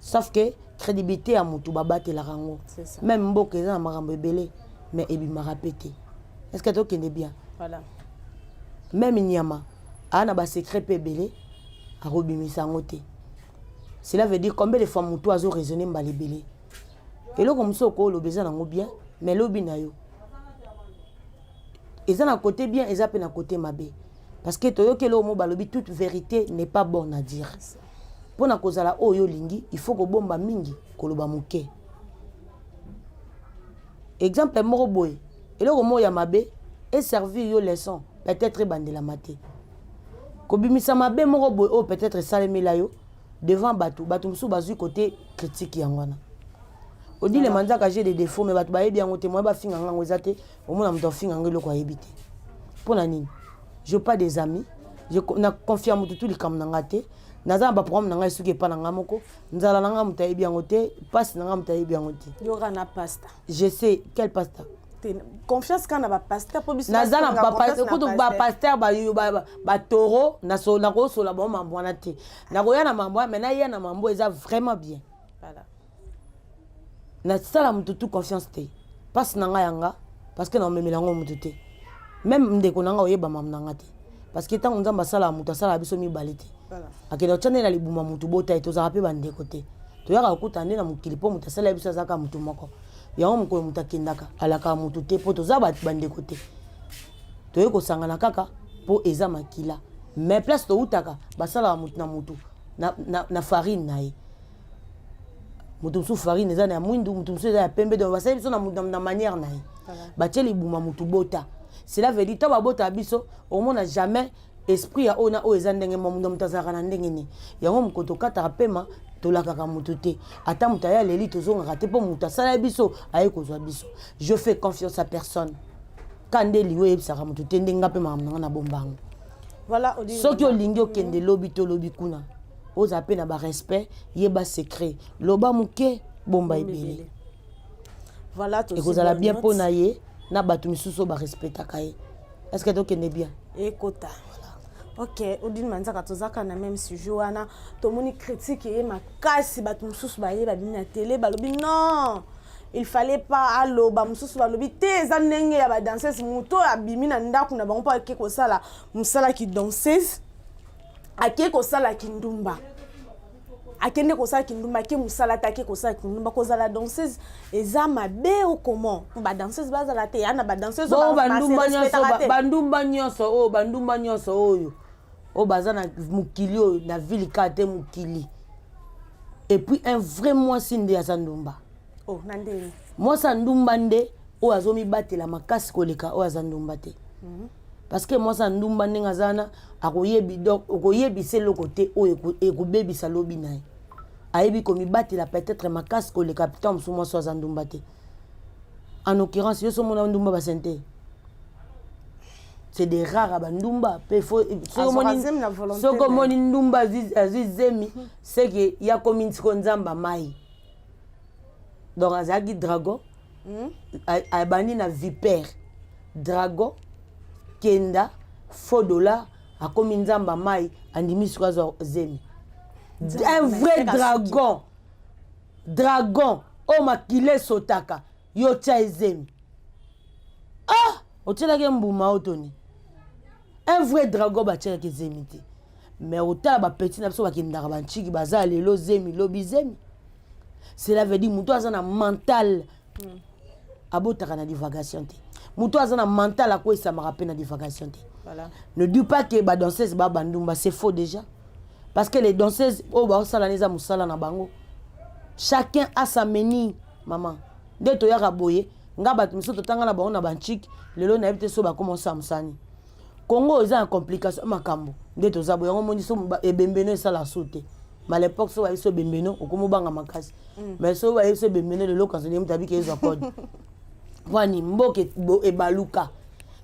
sauf que crédibilité ya motu babatelaka yango. Même mboka eza na makambo ebele mais ebimaka pe te. Est-ce que tokende bien? Voilà. Même nyama aa na basecret mpe ebele akobimisa yango te. Cela veut dire combien de fois motu azo raisonner mbala ebele. Eloko mosusu okoloba eza nango bien, mais lobi na yo eza na côté bien, eza mpe na côté mabe. Parce que toyoki eloko mo balobi toute vérité n'est pas bonne à dire. Mpona kozala oyo olingi, il faut kobomba mingi, koloba moke. Exemple moko boye, eloko moko ya mabe eservir yo leçon, peut-être ebandelama te. Kobimisa mabe moko boye oyo peut-être esalemela yo devant bato, bato mosusu bazwi côté critique yango wana. Odile Manzaka, j'ai des défauts, mais bato bayebi yango te, moye bafinga ngango eza te, omona moto afinga ngo eloko ayebi te. Mpona nini? Je pas des amis, je na confia motu tu likambo na nga te, naza na baprogramme na ngai soki epa na nga moko, nzala na nga moto ayebi yango te, mpasi na nga moto ayebi yango te. Yoka na pasta. Je sais quel pasta. Confiance kaka na bapaster mpo biso naza na kutu bapaster batoro nakosola bango mambo wana te, nakoya na mambo wana, mais naya na mambo eza vraiment bien. Voilà. Nasala motu tu confiance te, mpasi na ngai yanga parce que naomemela yango motu te. Même ndeko na ngai oyeba mamu na nga te, parce que ntango Nzambe asalaka motu, asalaka biso mibale te. Akende otya nde na libuma motu bota ye, tozalaka mpe bandeko te, toyaka kokuta nde na mokili mpo moto asala biso azalaka motu moko. Yango mokolo moto akendaka alakaka motu te mpo toza bandeko te, toye kosangana kaka mpo eza makila. Mais place toutaka basalaka motu na motu na, na, na farine na ye. Moto mosusu farine eza na ya mwindu, moto mosusu eza ya pembe, donc basali biso na, na, na manière na ye. Batie libuma motu bota, cela veut dire to babotaka biso omona jamais esprit ya oyo na oyo eza ndenge mo moto azalaka na ndenge nini. Yango mokolo tokataka pema tolakaka motu te, ata moto aye aleli tozongaka te mpo moto asala biso aye kozwa biso. Je fais confiance à personne, ka nde liwo eyebisaka motu te nde nga mpe makambo na nga na bombango. Voilà. Soki olingi okende lobi to lobi kuna, ozala mpe na barespect, yeba secret, loba moke, bomba ebele. Voilà. Ekozala bien mpo na ye na bato misusu oyo barespectaka ye. Est ce que tokende bien? Ekota. Ok, Odile Manzaka, tozaka na même sujet wana. Tomoni critique ye makasi, bato mosusu baye babimi na télé, balobi non, il fallait pas aloba. Mosusu balobi te, eza ndenge ya badanseuse. Moto oyo abimi na ndako na bango mpo ake kosala mosala kidanseuse, ake kosala kindumba, akende kosala kindumba, ake mosala te, ake kosala kindumba. Kozala danseuse eza mabe o comment? Po badanseuse bazala te ya na badanseuse. Bongo bandumba nyonso, bandumba nyonso oyo, bandumba nyonso oyo baza na mokili oyo, na ville kaka te, mokili. Et puis un vrai mwasi nde aza ndumba. Oh, na ndenge? Mwasi ya ndumba nde oyo azomibatela makasi koleka oyo aza ndumba te, parce que mwasi ya ndumba, ndenge aza wana, akoyebi, donc okoyebisa eloko te oyo ekobebisa lobi na ye. Ayebi komibatela peut-être makasi koleka ntango mosusu mwasi oyo aza ndumba te. En occurrence, yo so omona ndumba basente, c'est des rares bandumba mpe. Soki omoni ndumba azwi zemi, c'est que ya komi ntiko nzamba mai. Donc azalaki dragon, abandi na vipère, dragon, kenda faux dollar, akomi nzamba mai, andimi sikoyo azwa zemi. Un vrai dragon, dragon oyo makila esotaka, yo tia ezemi, ah, otielaki mbuma oyo toni. Un vrai dragon batielaki ezemi te. Mais otala bapeti na biso bakendaka bantiki, baza lelo zemi, lobi zemi. Cela veut dire moto aza na mental abotaka na divagation te. Moto aza na mental akwesamaka mpe na divagation te. Ne dis pas que badanseuse ba bandumba, c'est faux déjà, parce que les danseuses oyo baosala na eza mosala na bango. Chacun a sa meni, mama. Nde toyaka boye, nga bato mosusu totanga na bango na banchike, lelo nayebi te so bakoma osala mosani. Congo eza na complication, makambo nde toza boye. Yango omoni so ebembeno esala so te. Mais à l'époque, so bayebi so ebembeno, okoma obanga makasi. Mais so bayebi so ebembeno lelo, kanso ndenge moto abiki ezwa code wani, mboka ebaluka.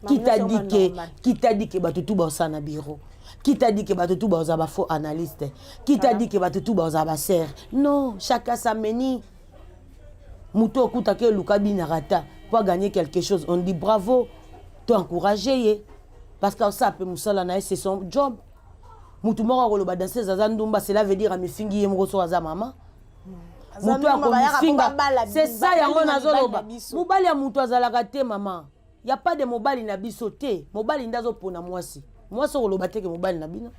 Qui t'a dit que, qui t'a dit que bato tu baosala na bureau? Qui t'a dit que bato tu baozala bafaux analyste? Qui t'a dit que bato tu baozala basere? Non, chacun sa meni. Moto okutaki eluka binaka ta po agagner quelque chose, on dit bravo, to encourage ye, parce que osala mpe mosala na ye, c'est son job. Motu moko akoloba danseuse aza ndumba, cela veut dire amifingi ye moko. Soki aza mama, moto akomifinga, c'est ça. Yango nazoloba, mobali ya moto azalaka te, mama. Ya pas de mobali na biso te. Mobali nde azopona mwasi. Mwasi okoloba te ke mobali na bino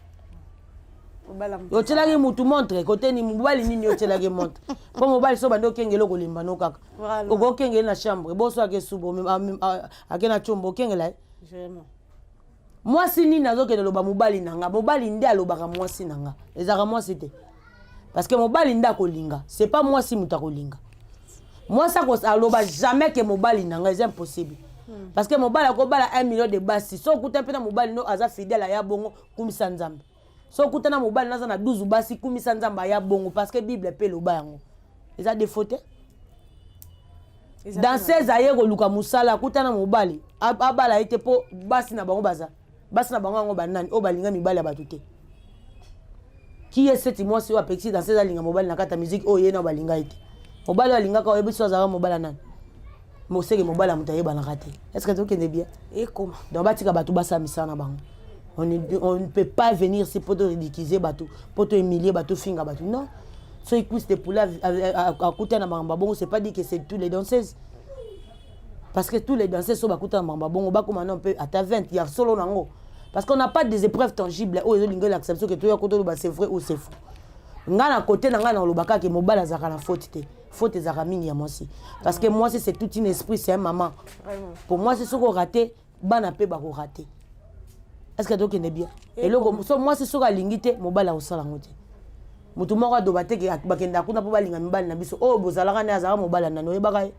otielaki mutu montre koteni. Mobali nini otielaki montre? Mpo mobali so bandi okengela, okolemba no kaka. Okokengele na chambre, boso ake subu, ake na tiombo, okengela ye. Mwasi nini azokende loba mobali na nga? Mobali nde alobaka mwasi na nga, ezalaka mwasi te, parce que mobali nde akolinga, c'est pas mwasi moto akolinga. Mwasi aloba jamais ke mobali na nga, eza impossible, parce que mobali akobala 1 million de basi. So okuta mpe na mobali no aza fidèle, aya bongo, kumisa Nzambe. So okuta na mobali no aza na 12 basi, kumisa Nzambe, aya bongo, parce que Bible mpe eloba yango. Eza défaut te. Danseuse aye koluka mosala, akuta na mobali, abala ye te, mpo basi na bango baza basi na bango. Yango banani oyo balinga mibali ya bato te? Ki ye seti mwasi oyo apekisi danseuse alinga mobali na kati ya musique oyo ye na balinga ye te? Mobali oyo alingaka, oyebi so azalaka mobali ya nani? Moseke mobali ya moto ayebanaka te. Est ce que tokende bien? Ekoma. Donc batika bato basala misala na bango. On ne peut pas venir ici po to ridiculiser bato, po to humilier bato, finga bato, non. Soki cuisse de poulet akuta na makambo bongo, c'est pas dit que c'est tous les danseuses, parce que tous les danseuses oyo bakuta na makambo bongo bakoma non mpe ata 20 ya solo nango, parce qu'on n'a pas des épreuves tangibles oyo ezolinga elakisa biso ke toya kotoloba c'est vrai ou c'est faux. Ngai na côté na ngai, na olobaka ke mobali azalaka na faute te. Faute ezalaka mingi ya mwasi, parce que mwasi, c'est tout une esprit, c'est un maman. Pour mwasi, soki orate, bana mpe bakorate. Est ce que tokende bien? Eloko so mwasi soki alingi te, mobali akosala yango te. Motu moko adoba te ke bakendaka kuna mpo balinga mibali na biso. Oyo bozalaka naye azalaka mobali ya nani? Oyebaka ye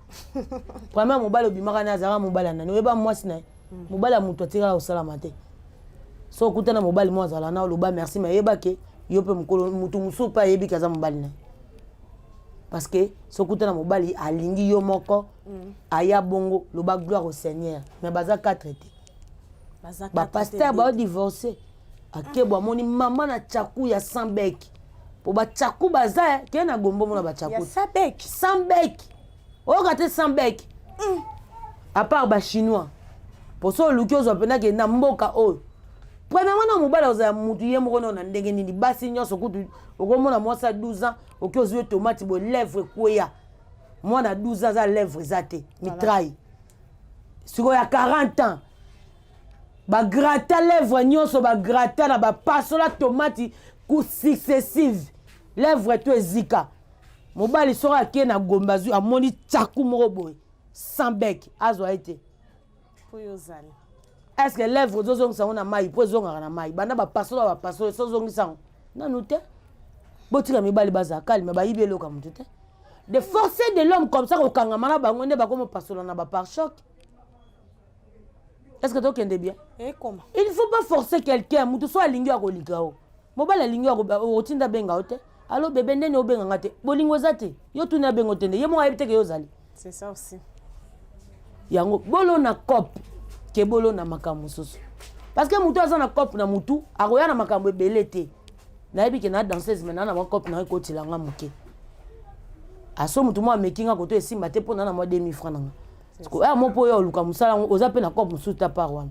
premier mobali obimaka naye azalaka mobali ya nani? Oyeba mwasi na ye? Mobali ya motu atikaka kosalama te. So okutana mobali mo azala na, oloba merci, mais oyeba ke yo mpe mokolo motu mosusu mpe ayebi ke aza mobali na ye, parce que so okutana mobali alingi yo moko, aya bongo, loba gloire au Seigneur. Mais baza 4 te, bapasteur baodivorce. Akebo amoni mama na tchaku ya sans bec. Po ba tchaku baza eh, ke na gombo mona ba tchaku. Ya sans bec. Sans bec. Oyoka te sans bec. À part ba chinois. Po so oluki ozwa mpena ke na mboka oyo. Premièrement na mobali ozala mutu ye moko na ndenge nini basi nyonso kutu okomona mwasi ya 12 ans oki ozwi ye tomate boye lèvre ekweya mwana 12 ans aza lèvre eza te mitraille sikoyo ya 40 ans bagrata lèvre nyonso bagrata na bapasola tomati ku successive lèvre to ezika mobali soko ake na gombe azwi amoni tsaku moko boye sans bec azwa ye te est ce que lèvre ozozongisa yango na mai mpo ezongaka na mai banda bapasola bapasola so ozongisa yango nanu te botika mibali bazala kalme bayibi eloko ya motu te de forcer de l'homme comme ça kokangama na bango nde bakomopasola na bapare-choc. Est ce que tokende bien? Ekoma. Il faut pas forcer quelqu'un. Moto so alingi akolika yo, mobali alingi otinda abenga yo te. Alo bebe, ndeni obenganga te, bolingo eza te. Yo tuni abengo te nde ye moko ayebi te ke yo ozali. C'est ça aussi. Yango bolona cope ke bolona makambo mosusu, parce que motu aza na cope na motu akoya na makambo ebele te. Nayebi ke na danseuse me naa na mwa cope na ekotilanga moke aso motu mwa ameki nga koto esimba te mpo na na mwa 2000 franc nanga. Siko ya mo mpo oyo oluka mosala yango oza mpe na cope mosusu ta part wana.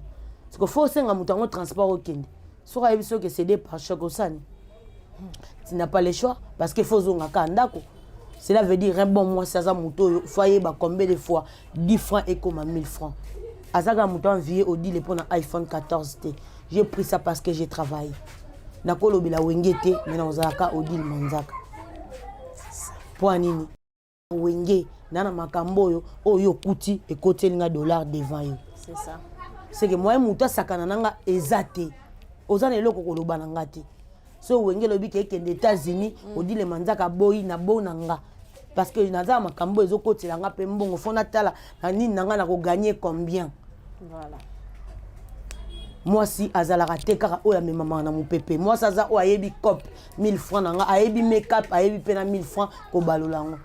Siko fo osenga moto yango transport okende. Soki ayebi soki cd par choc osani, tu n'as pas le choix parce que faut ozonga kaka ndako. Cela veut dire un bon mwasi aza moto oyo fo ayeba combien de fois 10 francs ekoma 1000 francs. Aza kaka moto envie Odile mpo na iPhone 14 te. J'ai pris ça parce que j'ai travaillé. Nakolobela Wenge te, me nakozalaka Odile Manzaka mpo ya nini? Wenge na na makambo oyo oyo okuti ekoteli nga dollar devant yo. C'est ça. C'est que moyen moto asakana na nga eza te. Oza na eloko koloba na nga te. So Wenge elobi ke ekende États-Unis, Odile Manzaka boyi na bo na nga parce que naza na makambo oyo ezokotela nga mpe mbongo fo natala na nini na nga nakoganye combien. Voilà. Mwasi azalaka te kaka oyo amemamaka na mopepe. Mwasi aza oyo ayebi cope 1000 francs na nga, ayebi make-up, ayebi mpe na 1000 francs kobalola yango.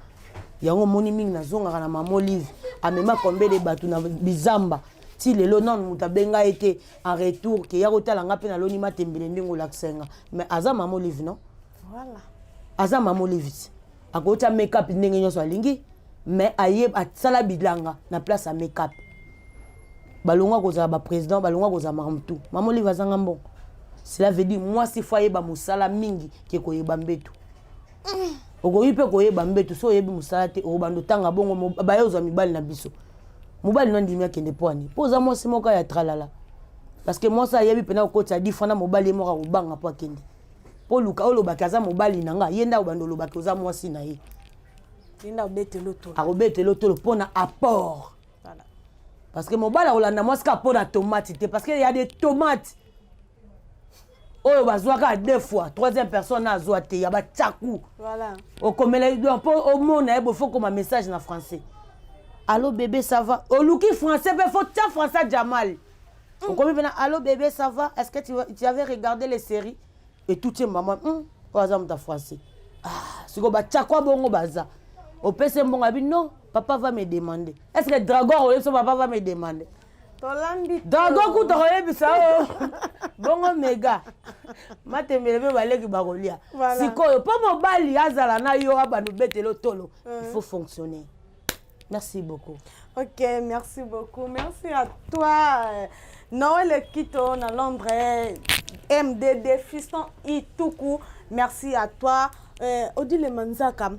Yango omoni mingi nazongaka na mama Olive amema combien de bato na bizamba ti lelo nanu moto abenga ye te en retour ke ya kotala nga mpe naloni matembele ndenge olakisa nga. Mais aza mama Olive non? Voilà. Aza mama Olive ti akotia make-up ndenge nyonso alingi, mais aye asala bilanga na place ya make-up. Balongwa kozala baprésident, balongwa kozala makambo tu. Mama Olive azanga mbongo. Cela veut dire mwasi fo ayeba mosala mingi ke koyeba mbeto. Okoki mpe koyeba mbeto so oyebi mosala te, okobanda otanga bongo baye ozwa mibali na biso. Mobali no andimi akende mpo ani mpo oza mwasi moko ya tralala, parce que mwasi ayebi mpena kokotisa 10 francs na mobali ye moko akobanga mpo akende mpo luka olobaki aza mobali na nga. Ye nde akobanda olobaki oza mwasi na ye. Ye nde akobetela otolo. Akobetela otolo mpo na apport. Voilà. Parce que mobali akolanda mwasi kaka mpo na tomate te, parce que y a des tomates oyo bazwaka deux fois, troisième personne azwa te ya batsaku. Voilà. Okomela donc mpo omona ye boye fo koma message na français: allo bébé, ça va? Oluki français mpe fo tia français jamal. Okomi mpena: allo bébé, ça va? Est ce que tu avais regardé les séries? Etuti mama oyo aza moto ya français. Ah, sikoyo batiakwa bongo baza opesi mbongo abi non, papa va me demander. Est ce que dragon oyebi so papa va me demander? Tolambi. Dragon kuta koyebisa oyo bongo mega matembele mpe baleki bakolia. Voilà. Sikoyo mpo mobali azala na yo abanda obetela otolo, il faut fonctionner. Merci beaucoup. Ok, merci beaucoup. Merci à toi, Noël Kito, na Londres, MDD, Fiston Ituku. Merci à toi. Odile Manzaka.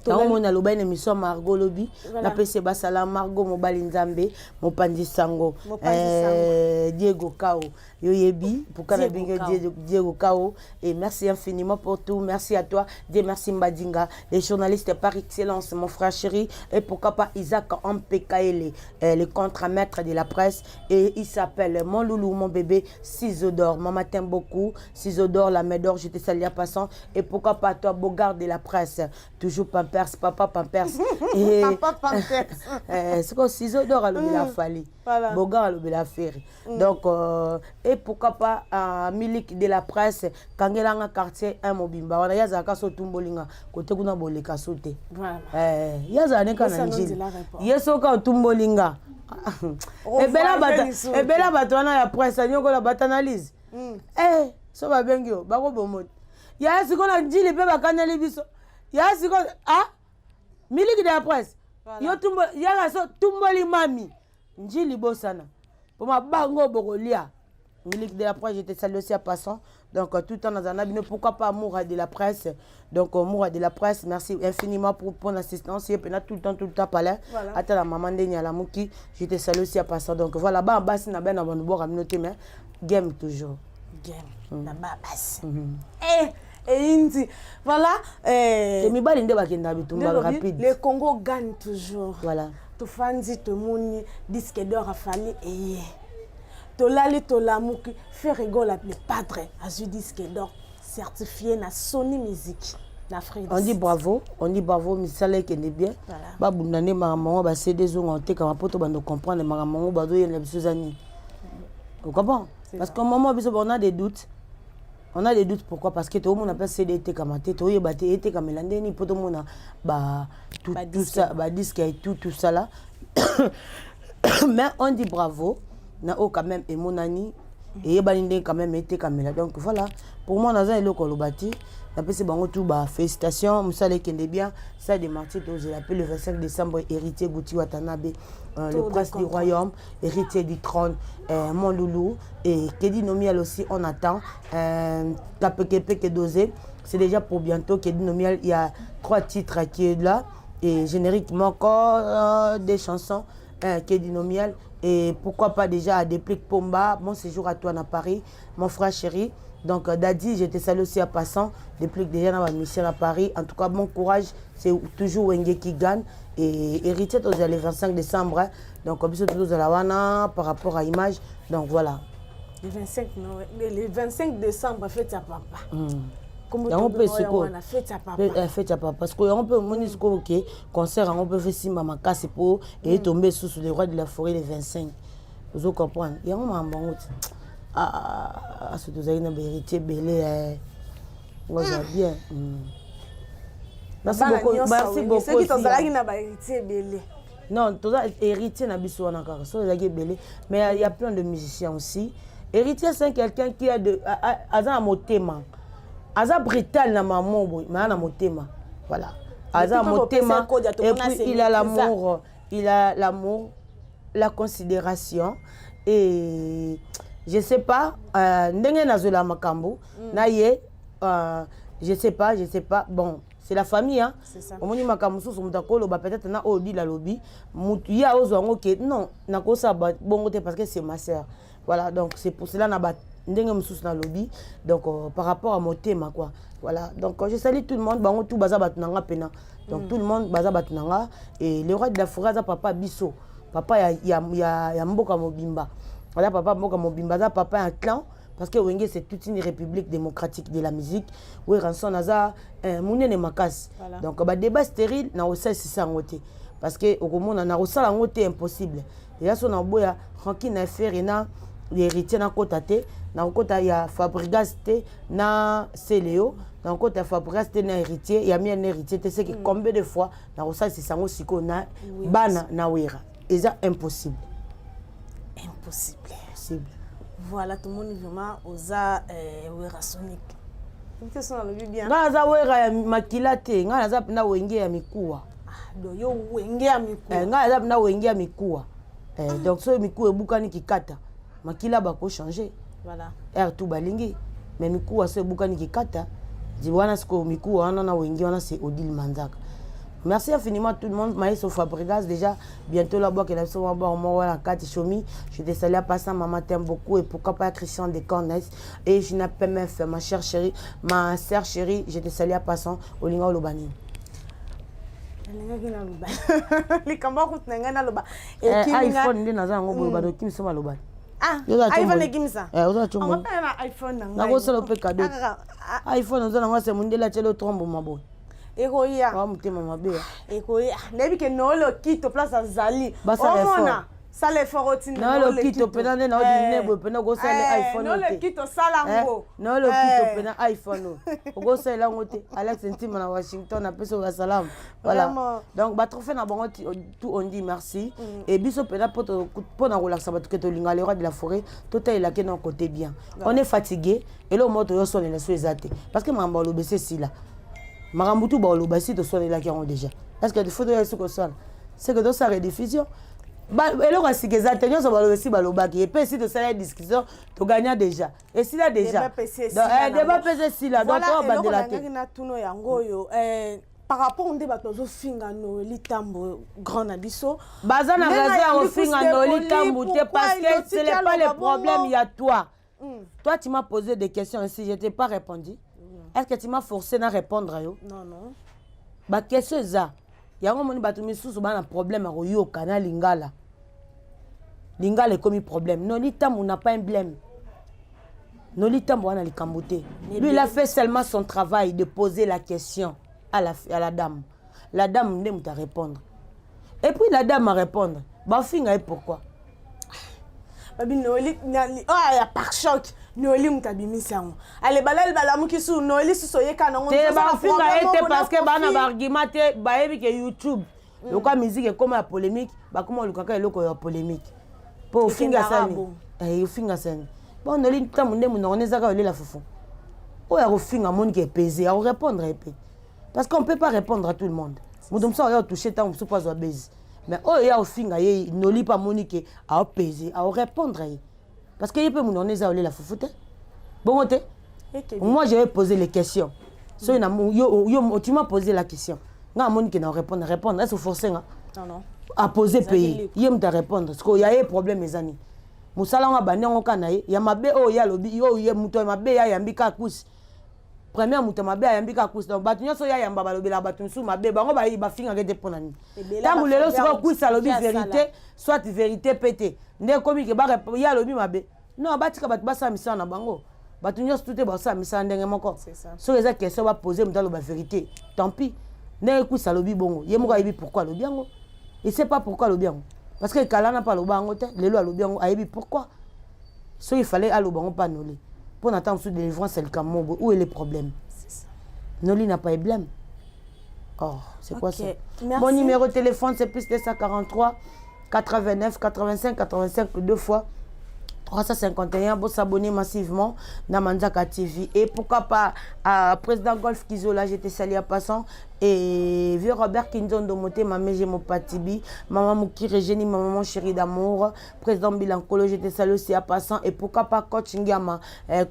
Yango moni nalobai na émission ya Margot lobi. Voilà. Napesi ye basala Margot mobali nzambe mopanzi sango. Mopanzi sango. Diego Kao yo yebi pourquoi Diego nabengi yo Kao. Diego, Diego Kao. Et merci infiniment pour tout. Merci à toi Dieu merci Mbadinga, les journalistes par excellence, mon frère chéri. Et pourquoi pas Isaac Ampekaele, le contre-maître de la presse. Et il s'appelle mon loulou, mon bébé Ciseau d'or. Maman t'aime beaucoup, Ciseau d'or, la main d'or, je te salue en passant. Et pourquoi pas toi, Bogart de la presse, toujours Pampers, papa Pampers. Et Papa Pampers. C'est comme Ciseau d'or alobela Fally. Voilà. Bogart alobela Ferre. Donc et pourquoi pas Milik de la presse, kangelanga quartier 1 mobimba wana yazalaka so tumbolinga kote kuna boleka so te. Voilà. Yazala ne kaka na Esa njili. nonzela report. Ye soki otumbolinga ebela Revoyage bato lisusu. ebela bato wana ya presse anyokola bato analyse. So babengi yo, bakobomo. Ya sikoyo na Njili mpe bakaneli biso. Ya sikoyo ah miliki de la presse. Voilà. Yo tumbo yaka so tumboli mami. Njili bosana. Po mabango bokolia. Milik de la presse, je te salue aussi à passant. Donc, tout le temps, dans pourquoi pas Moura de la presse. Donc, Moura de la presse, merci infiniment pour ton assistance. Et puis, tout le temps, palais. Voilà. Attends, la maman de Nialamouki, je te salue aussi à passant. Donc, voilà, bah, bah, si, na ben, na bon, boire, mais game toujours. Game. Na babasi. Eh, eyindi. Voilà. Eh, Et mibali nde bakenda bitumba nde lobi, rapide. Le Congo gagne toujours. Voilà. Tofandi tomoni disque d'or afali eye. Tolali tolamuki Ferre Gola le padre azwi disque d'or certifié na Sony Music na Afrique. On dit bravo, on dit bravo, misala ekende bien. Voilà. Babunda nde makambo yango ba CD ezonga otekama mpo tobanda comprendre makambo yango bazoyela biso eza nini. Vous comprenez? Parce qu'au moment biso on a des doutes. On a des doutes pourquoi? Parce que toomona mpe CD etekama te, toyeba te etekamela nde nini mpo tomona ba tout, Ba tout disque. ça, ba disque et tout, tout ça là. Mais on dit bravo, na oyo quand même emonani, eyebani ndenge quand même etekamela. Donc voilà, pour moi naza eloko oloba te. Napesi bango tout ba félicitations, mosala ekende bien. Ça de martyr tozela pe le 25 décembre, héritier Guti Watanabe, le Tour de prince du contrôle. royaume, héritier du trône, mon loulou et Kedi Nomial aussi on attend. Kapeke Dosé, c'est déjà pour bientôt. Kedi Nomial, il y a 3 titres qui est là et génériquement encore des chansons, Kedi Nomial et pourquoi pas déjà à Déplick Pomba. Bon séjour à toi à Paris, mon frère chéri. Donc Dadi, je te salue aussi à passant. Déplick déjà dans ma mission à Paris. En tout cas, bon courage. C'est toujours Wenge qui gagne. Et héritier, tous le 25 décembre. Hein. Donc, comme ça, tous la wana par rapport à image. Donc voilà. Le 25 Noël, le 25 décembre, fête à papa. Comme Yango tu pe dis, siko. wana, fête à papa. Pe fête à papa. Parce que yango pe moni siko, ok, concert, yango pe fait simba makasi po, et tomber sous le roi de la forêt le 25. Vous comprenez? Yango mambo ti. Ah, ah, surtout vous avez une vérité belle, Vous allez bien. Merci Bana beaucoup. nyonso Merci awenge. beaucoup Soki aussi, tozalaki hein. na ba héritier ebele. Non, toza héritier na biso wana kaka. So ezalaki ebele. Mais il y a plein de musiciens aussi. Héritier, c'est quelqu'un qui a de, a, a, aza na motema. Aza brutal na maman boy, mais na motema. Voilà. Aza Mais tu peux motema. reposer un code à ton Et nom, puis c'est il a maîtrisable. l'amour, il a l'amour, la considération et je sais pas, ndenge nazola makambo, na ye, je sais pas, je sais pas. Bon, c'est la famille, hein. C'est ça. Omoni makambo mosusu, moto akoloba peut-être na oyo dila lobi, mutu ye azwa yango ke non, nakosa ba bongo te parce que c'est ma sœur. Voilà, donc c'est pour cela na ba ndenge mosusu na lobi. Donc par rapport à motema quoi. Voilà, donc je salue tout le monde, bango tout baza batu nanga pena. Donc tout le monde baza batu nanga et le roi de la forêt aza papa biso. Papa ya ya ya, ya mboka mobimba. Voilà, papa mboka mobimba, aza papa un clan. Parce que Wenge, c'est toute une république démocratique de la musique. Oui, Ranson, aza, munene makasi. Voilà. Donc, bah, débat stérile, na osa, c'est ça en côté. Parce que, au moment, na osa, en côté, impossible. Et là, son aboya, rankin na faire, et na, l'héritier na kota te, na kota ya Fabregas te, na Céléo, na kota ya Fabregas te, na héritier, ya mien héritier te, c'est que combien de fois, na osa, c'est ça, siko, na bana, na wera. Et ça, impossible. Impossible. Impossible. Voilà, tout le monde vraiment osa Wera Sonic. Qu'est-ce qu'on a vu bien? Nga aza Wera ya makila te, nga aza pena wenge ya mikuwa. Ah, do yo wenge ya mikuwa. Nga aza pena wenge ya mikuwa. Donc so mikuwa ebukani kikata, makila bako changer. Voilà. R tout balingi, mais mikuwa so ebukani kikata, di wana siko mikuwa wana na wenge wana c'est Odile Manzaka. Merci infiniment à tout le monde. Maestro Fabregas, déjà, bientôt la boîte, la somme, bon, moi, la carte, Chomi. Je te salue à passant, maman t'aime beaucoup. Et pourquoi pas Christian de Cornes. Et je n'ai pas même fait, ma chère chérie, ma sœur chérie, je te salue à passant, Olinga Olobani. Nalingaki naloba. Likambo akuti na ngai naloba. Ekimi nga- iPhone nde naza yango boye, bato kimisa maloba. Ah, Yo oza iPhone tshombo. ekimisa? Oza tshombo. Ango mpe na iPhone na ngai. Nakosala mpe cadeau. Ah, ah, ah. iPhone oza nango se mondele atieli yo trombo maboye. Ekoya. Wa motema mabe, ya. Ekoya. Nayebi ke Noël Okito place azali. Basala Omona. effort. Sala effort otinda Na lokito mpena nde naodine boye mpena okosalela iPhone oyo te. Lokito sala yango. Na lokito mpena iPhone oyo okosalela yango te. Alex Ntima na Washington apesi oyo basalamu. Voilà, donc batrophée na bango tout, on dit merci. Et biso mpena mpo na kolakisa bato ke tolinga le roi de la forêt, totalelaki na côté bien. On est fatigué. Eloko moko toyosonela so eza te, parce que makambo aloba esi esila. Makambo tu baloba esi tosonelaki yango déjà. Est ce que faut toya esi kosala, c'est que tosala rediffusion? Eloko ya sika eza te. Nyonso baloba esi balobaki. Epe esi tosala discussion, togagna déjà, esila déjà. Débat mpe eza esila, donc tobandela te. Natuna yango oyo par rapport nde bato bazofinga Noeli Tambo, grand na biso. Baza na raison ya kofinga Noeli Tambo te, parce que ce n'est pas le problème ya toi. Toi, tu m'as posé des questions ici, je t'ai pas répondu. Est-ce que tu m'as forcé à répondre yo? Non, non. Ba question eza yango. Moni bato misusu bana problème ya koyoka na lingala. Lingala ekomi problème. Noli Tambo n'a pas un blème. Noli Tambo wana likambo te. Lui, il a fait seulement son travail de poser la question à la dame. La dame nde moto répondre, et puis la dame a répondre. Bafinga ye pourquoi? Babi Noeli oyo ya pare-choc, Noeli moto abimisi yango. Ale balali, balamuki su Noeli susu oyeka nango. Te, bafinga ye te, parce que bana baargument te. Bayebi ke YouTube lokola musique ekóma ya polémique, bakóma olukaka eloko ya polémique mpo ofinga sani, ofinga sani. Bon, Noli ntango nde monoko nde ezaka olela fufu. Oyo akofinga amoniki epese, akorépondre ye mpe, parce qu'on peut pas répondre à tout le monde. Moto mosusu akoya otouche ntango mosusu mpo azwa base, mais oyo ye aofinga ye, Noli mpe amoni ke aopese, aorépondre ye, parce que ye mpe monoko nde eza olela fufu te. Bongo te. Moi, je vais poser les questions. Soki na yo, yo, tu m'as posé la question, nga amoni ke na répondre. Répondre, est-ce forcé nga? Non, non. Aposer pays, ye moto arépondre. Sikoyo ya ye problème eza nini? Mosala yango abandi yango kaka na ye ya mabe. Oyo ye alobi, oyo ye moto ya mabe, ye ayambi kaka kusi première. Moto ya mabe ayambi kaka kusi. Donc bato nyonso oyo ayamba balobelaka bato mosusu mabe, bango bafingaka ete mpo na nini? Ntango lelo sikoyo kusi alobi vérité, soit vérité mpe te, nde ekomi ke ye alobi mabe. Non, batika bato basala misala na bango. Bato nyonso tu te basala misala ndenge moko. Soki eza question bapose, moto aloba vérité, tant pis. Ndenge kusi alobi bongo, ye moko ayebi pourquoi alobi yango. Il sait pas pourquoi alobi yango, parce que kala na mpe aloba yango te. Lelo alobi yango, ayebi pourquoi. Soki il fallait aloba yango mpe anoli mpo na ntango mosusu délivrance ya likambo moko boye. Où est le problème? Noli n'a pas problème. Oh, c'est quoi ça? Merci. Mon numéro de téléphone, c'est plus 243 89 85 85 deux fois 351. Pour s'abonner massivement dans Manzaka TV. Et pourquoi pas à Président Golf Kizola, j'étais salué à passant. Et vieux Robert Kinzondo Moté, ma mère Mopatibi, maman Mouki Régénie, ma maman chérie d'amour, Président Bilankolo, j'étais salué aussi à passant. Et pourquoi pas Coach Ngama,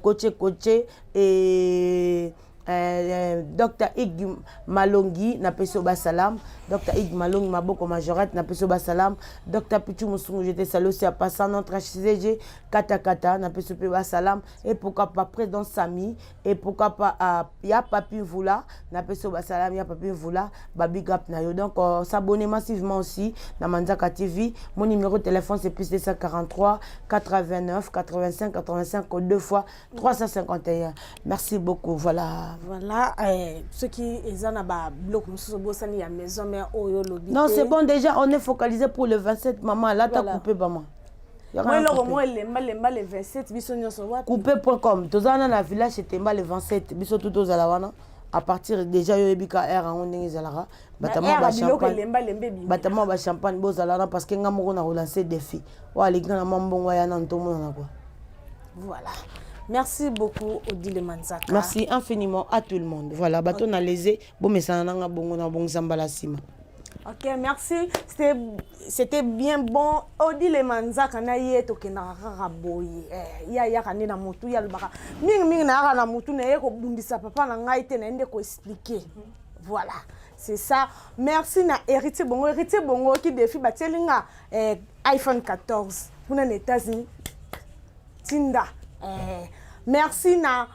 coach coach et Dr Ig Malongi, napesi yo basalam. Dr Ig Malongi Maboko Majorette, napesi yo basalam. Dr Pichu Musungu, je te salue aussi à passant. Notre HCG Kata Kata, napesi yo mpe basalam. Et pourquoi pas président Sami, et pourquoi pas ya Papi Mvula, napesi yo basalam. Ya Papi Mvula, babig up na yo. Donc s'abonner massivement aussi na Manzaka TV. Mon numéro de téléphone, c'est plus 243 89 85 85 deux fois 351. Merci beaucoup. Voilà. Voilà, soki eza na babiloko mosusu obosani ya maison mère oyo olobi. Non, c'est bon déjà, on est focalisé pour le 27, maman. Là, t'as coupé, maman. Mwa eloko moko elemba lemba le 27, biso nyonso wapi? Coupe.com. Toza wana na village etemba le 27. Biso tu tozala wana à partir déjà yo oyebi ka aire yango ndenge ezalaka. Biloko elemba lemba ebimi. Bato mwa bachampagne, bozala wana, parce que nga moko na relance défi oyo alingi nga na mwa mbongo aya nanu tomonana quoi. Voilà. Merci beaucoup, Odile Manzaka. Merci infiniment à tout le monde. Voilà, bato na lese bomesana nanga bongo na bongisa mbala nsima. Ok, merci. C'était bien bon. Odile Manzaka na ye tokendaka kaka boye. Eh, ya yaka nde na motu, ya lobaka mingi mingi na yaka na motu na ye kobundisa papa na ngai te, na ye nde koexpliquer. Voilà. C'est ça. Merci na Héritier Bongo. Héritier Bongo qui défi batieli nga iPhone 14 kuna na États-Unis. Tinda. Merci na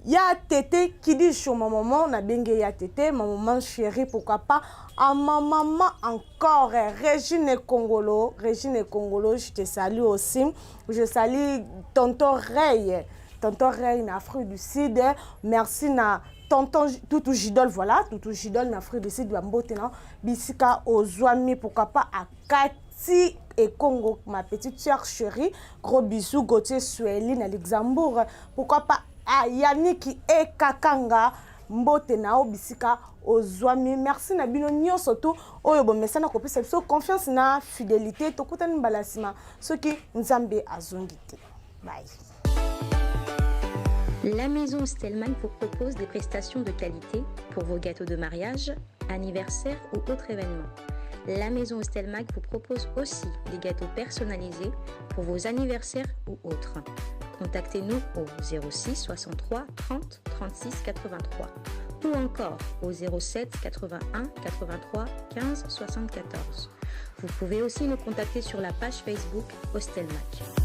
Ya Tété qui dit sur ma maman, na benge Ya Tété, ma maman chérie, pourquoi pas à ma maman encore, Régine Congolo. Régine Congolo, je te salue aussi. Je salue tonton Ray, tonton Ray na Afrique du Sud. Merci na tonton Tutu Gidol, voilà, Tutu Gidol na Afrique du Sud, bambote na bisika ozwami, pourquoi pas à Kati. Ekongo, ma petite sœur chérie. Gros bisous, Gauthier Sueli na Luxembourg. Pourquoi pas à Yannick et Kakanga. Mbote na yo bisika ozwami. Merci na bino nyonso tu oyo bomesana kopesa biso confiance na fidélité. Tokutani mbala nsima soki Nzambe azongi te. Bye. La maison Stellman vous propose des prestations de qualité pour vos gâteaux de mariage, anniversaire ou autres événements. La maison Stelmag vous propose aussi des gâteaux personnalisés pour vos anniversaires ou autres. Contactez-nous au 06 63 30 36 83 ou encore au 07 81 83 15 74. Vous pouvez aussi nous contacter sur la page Facebook Hostelmac.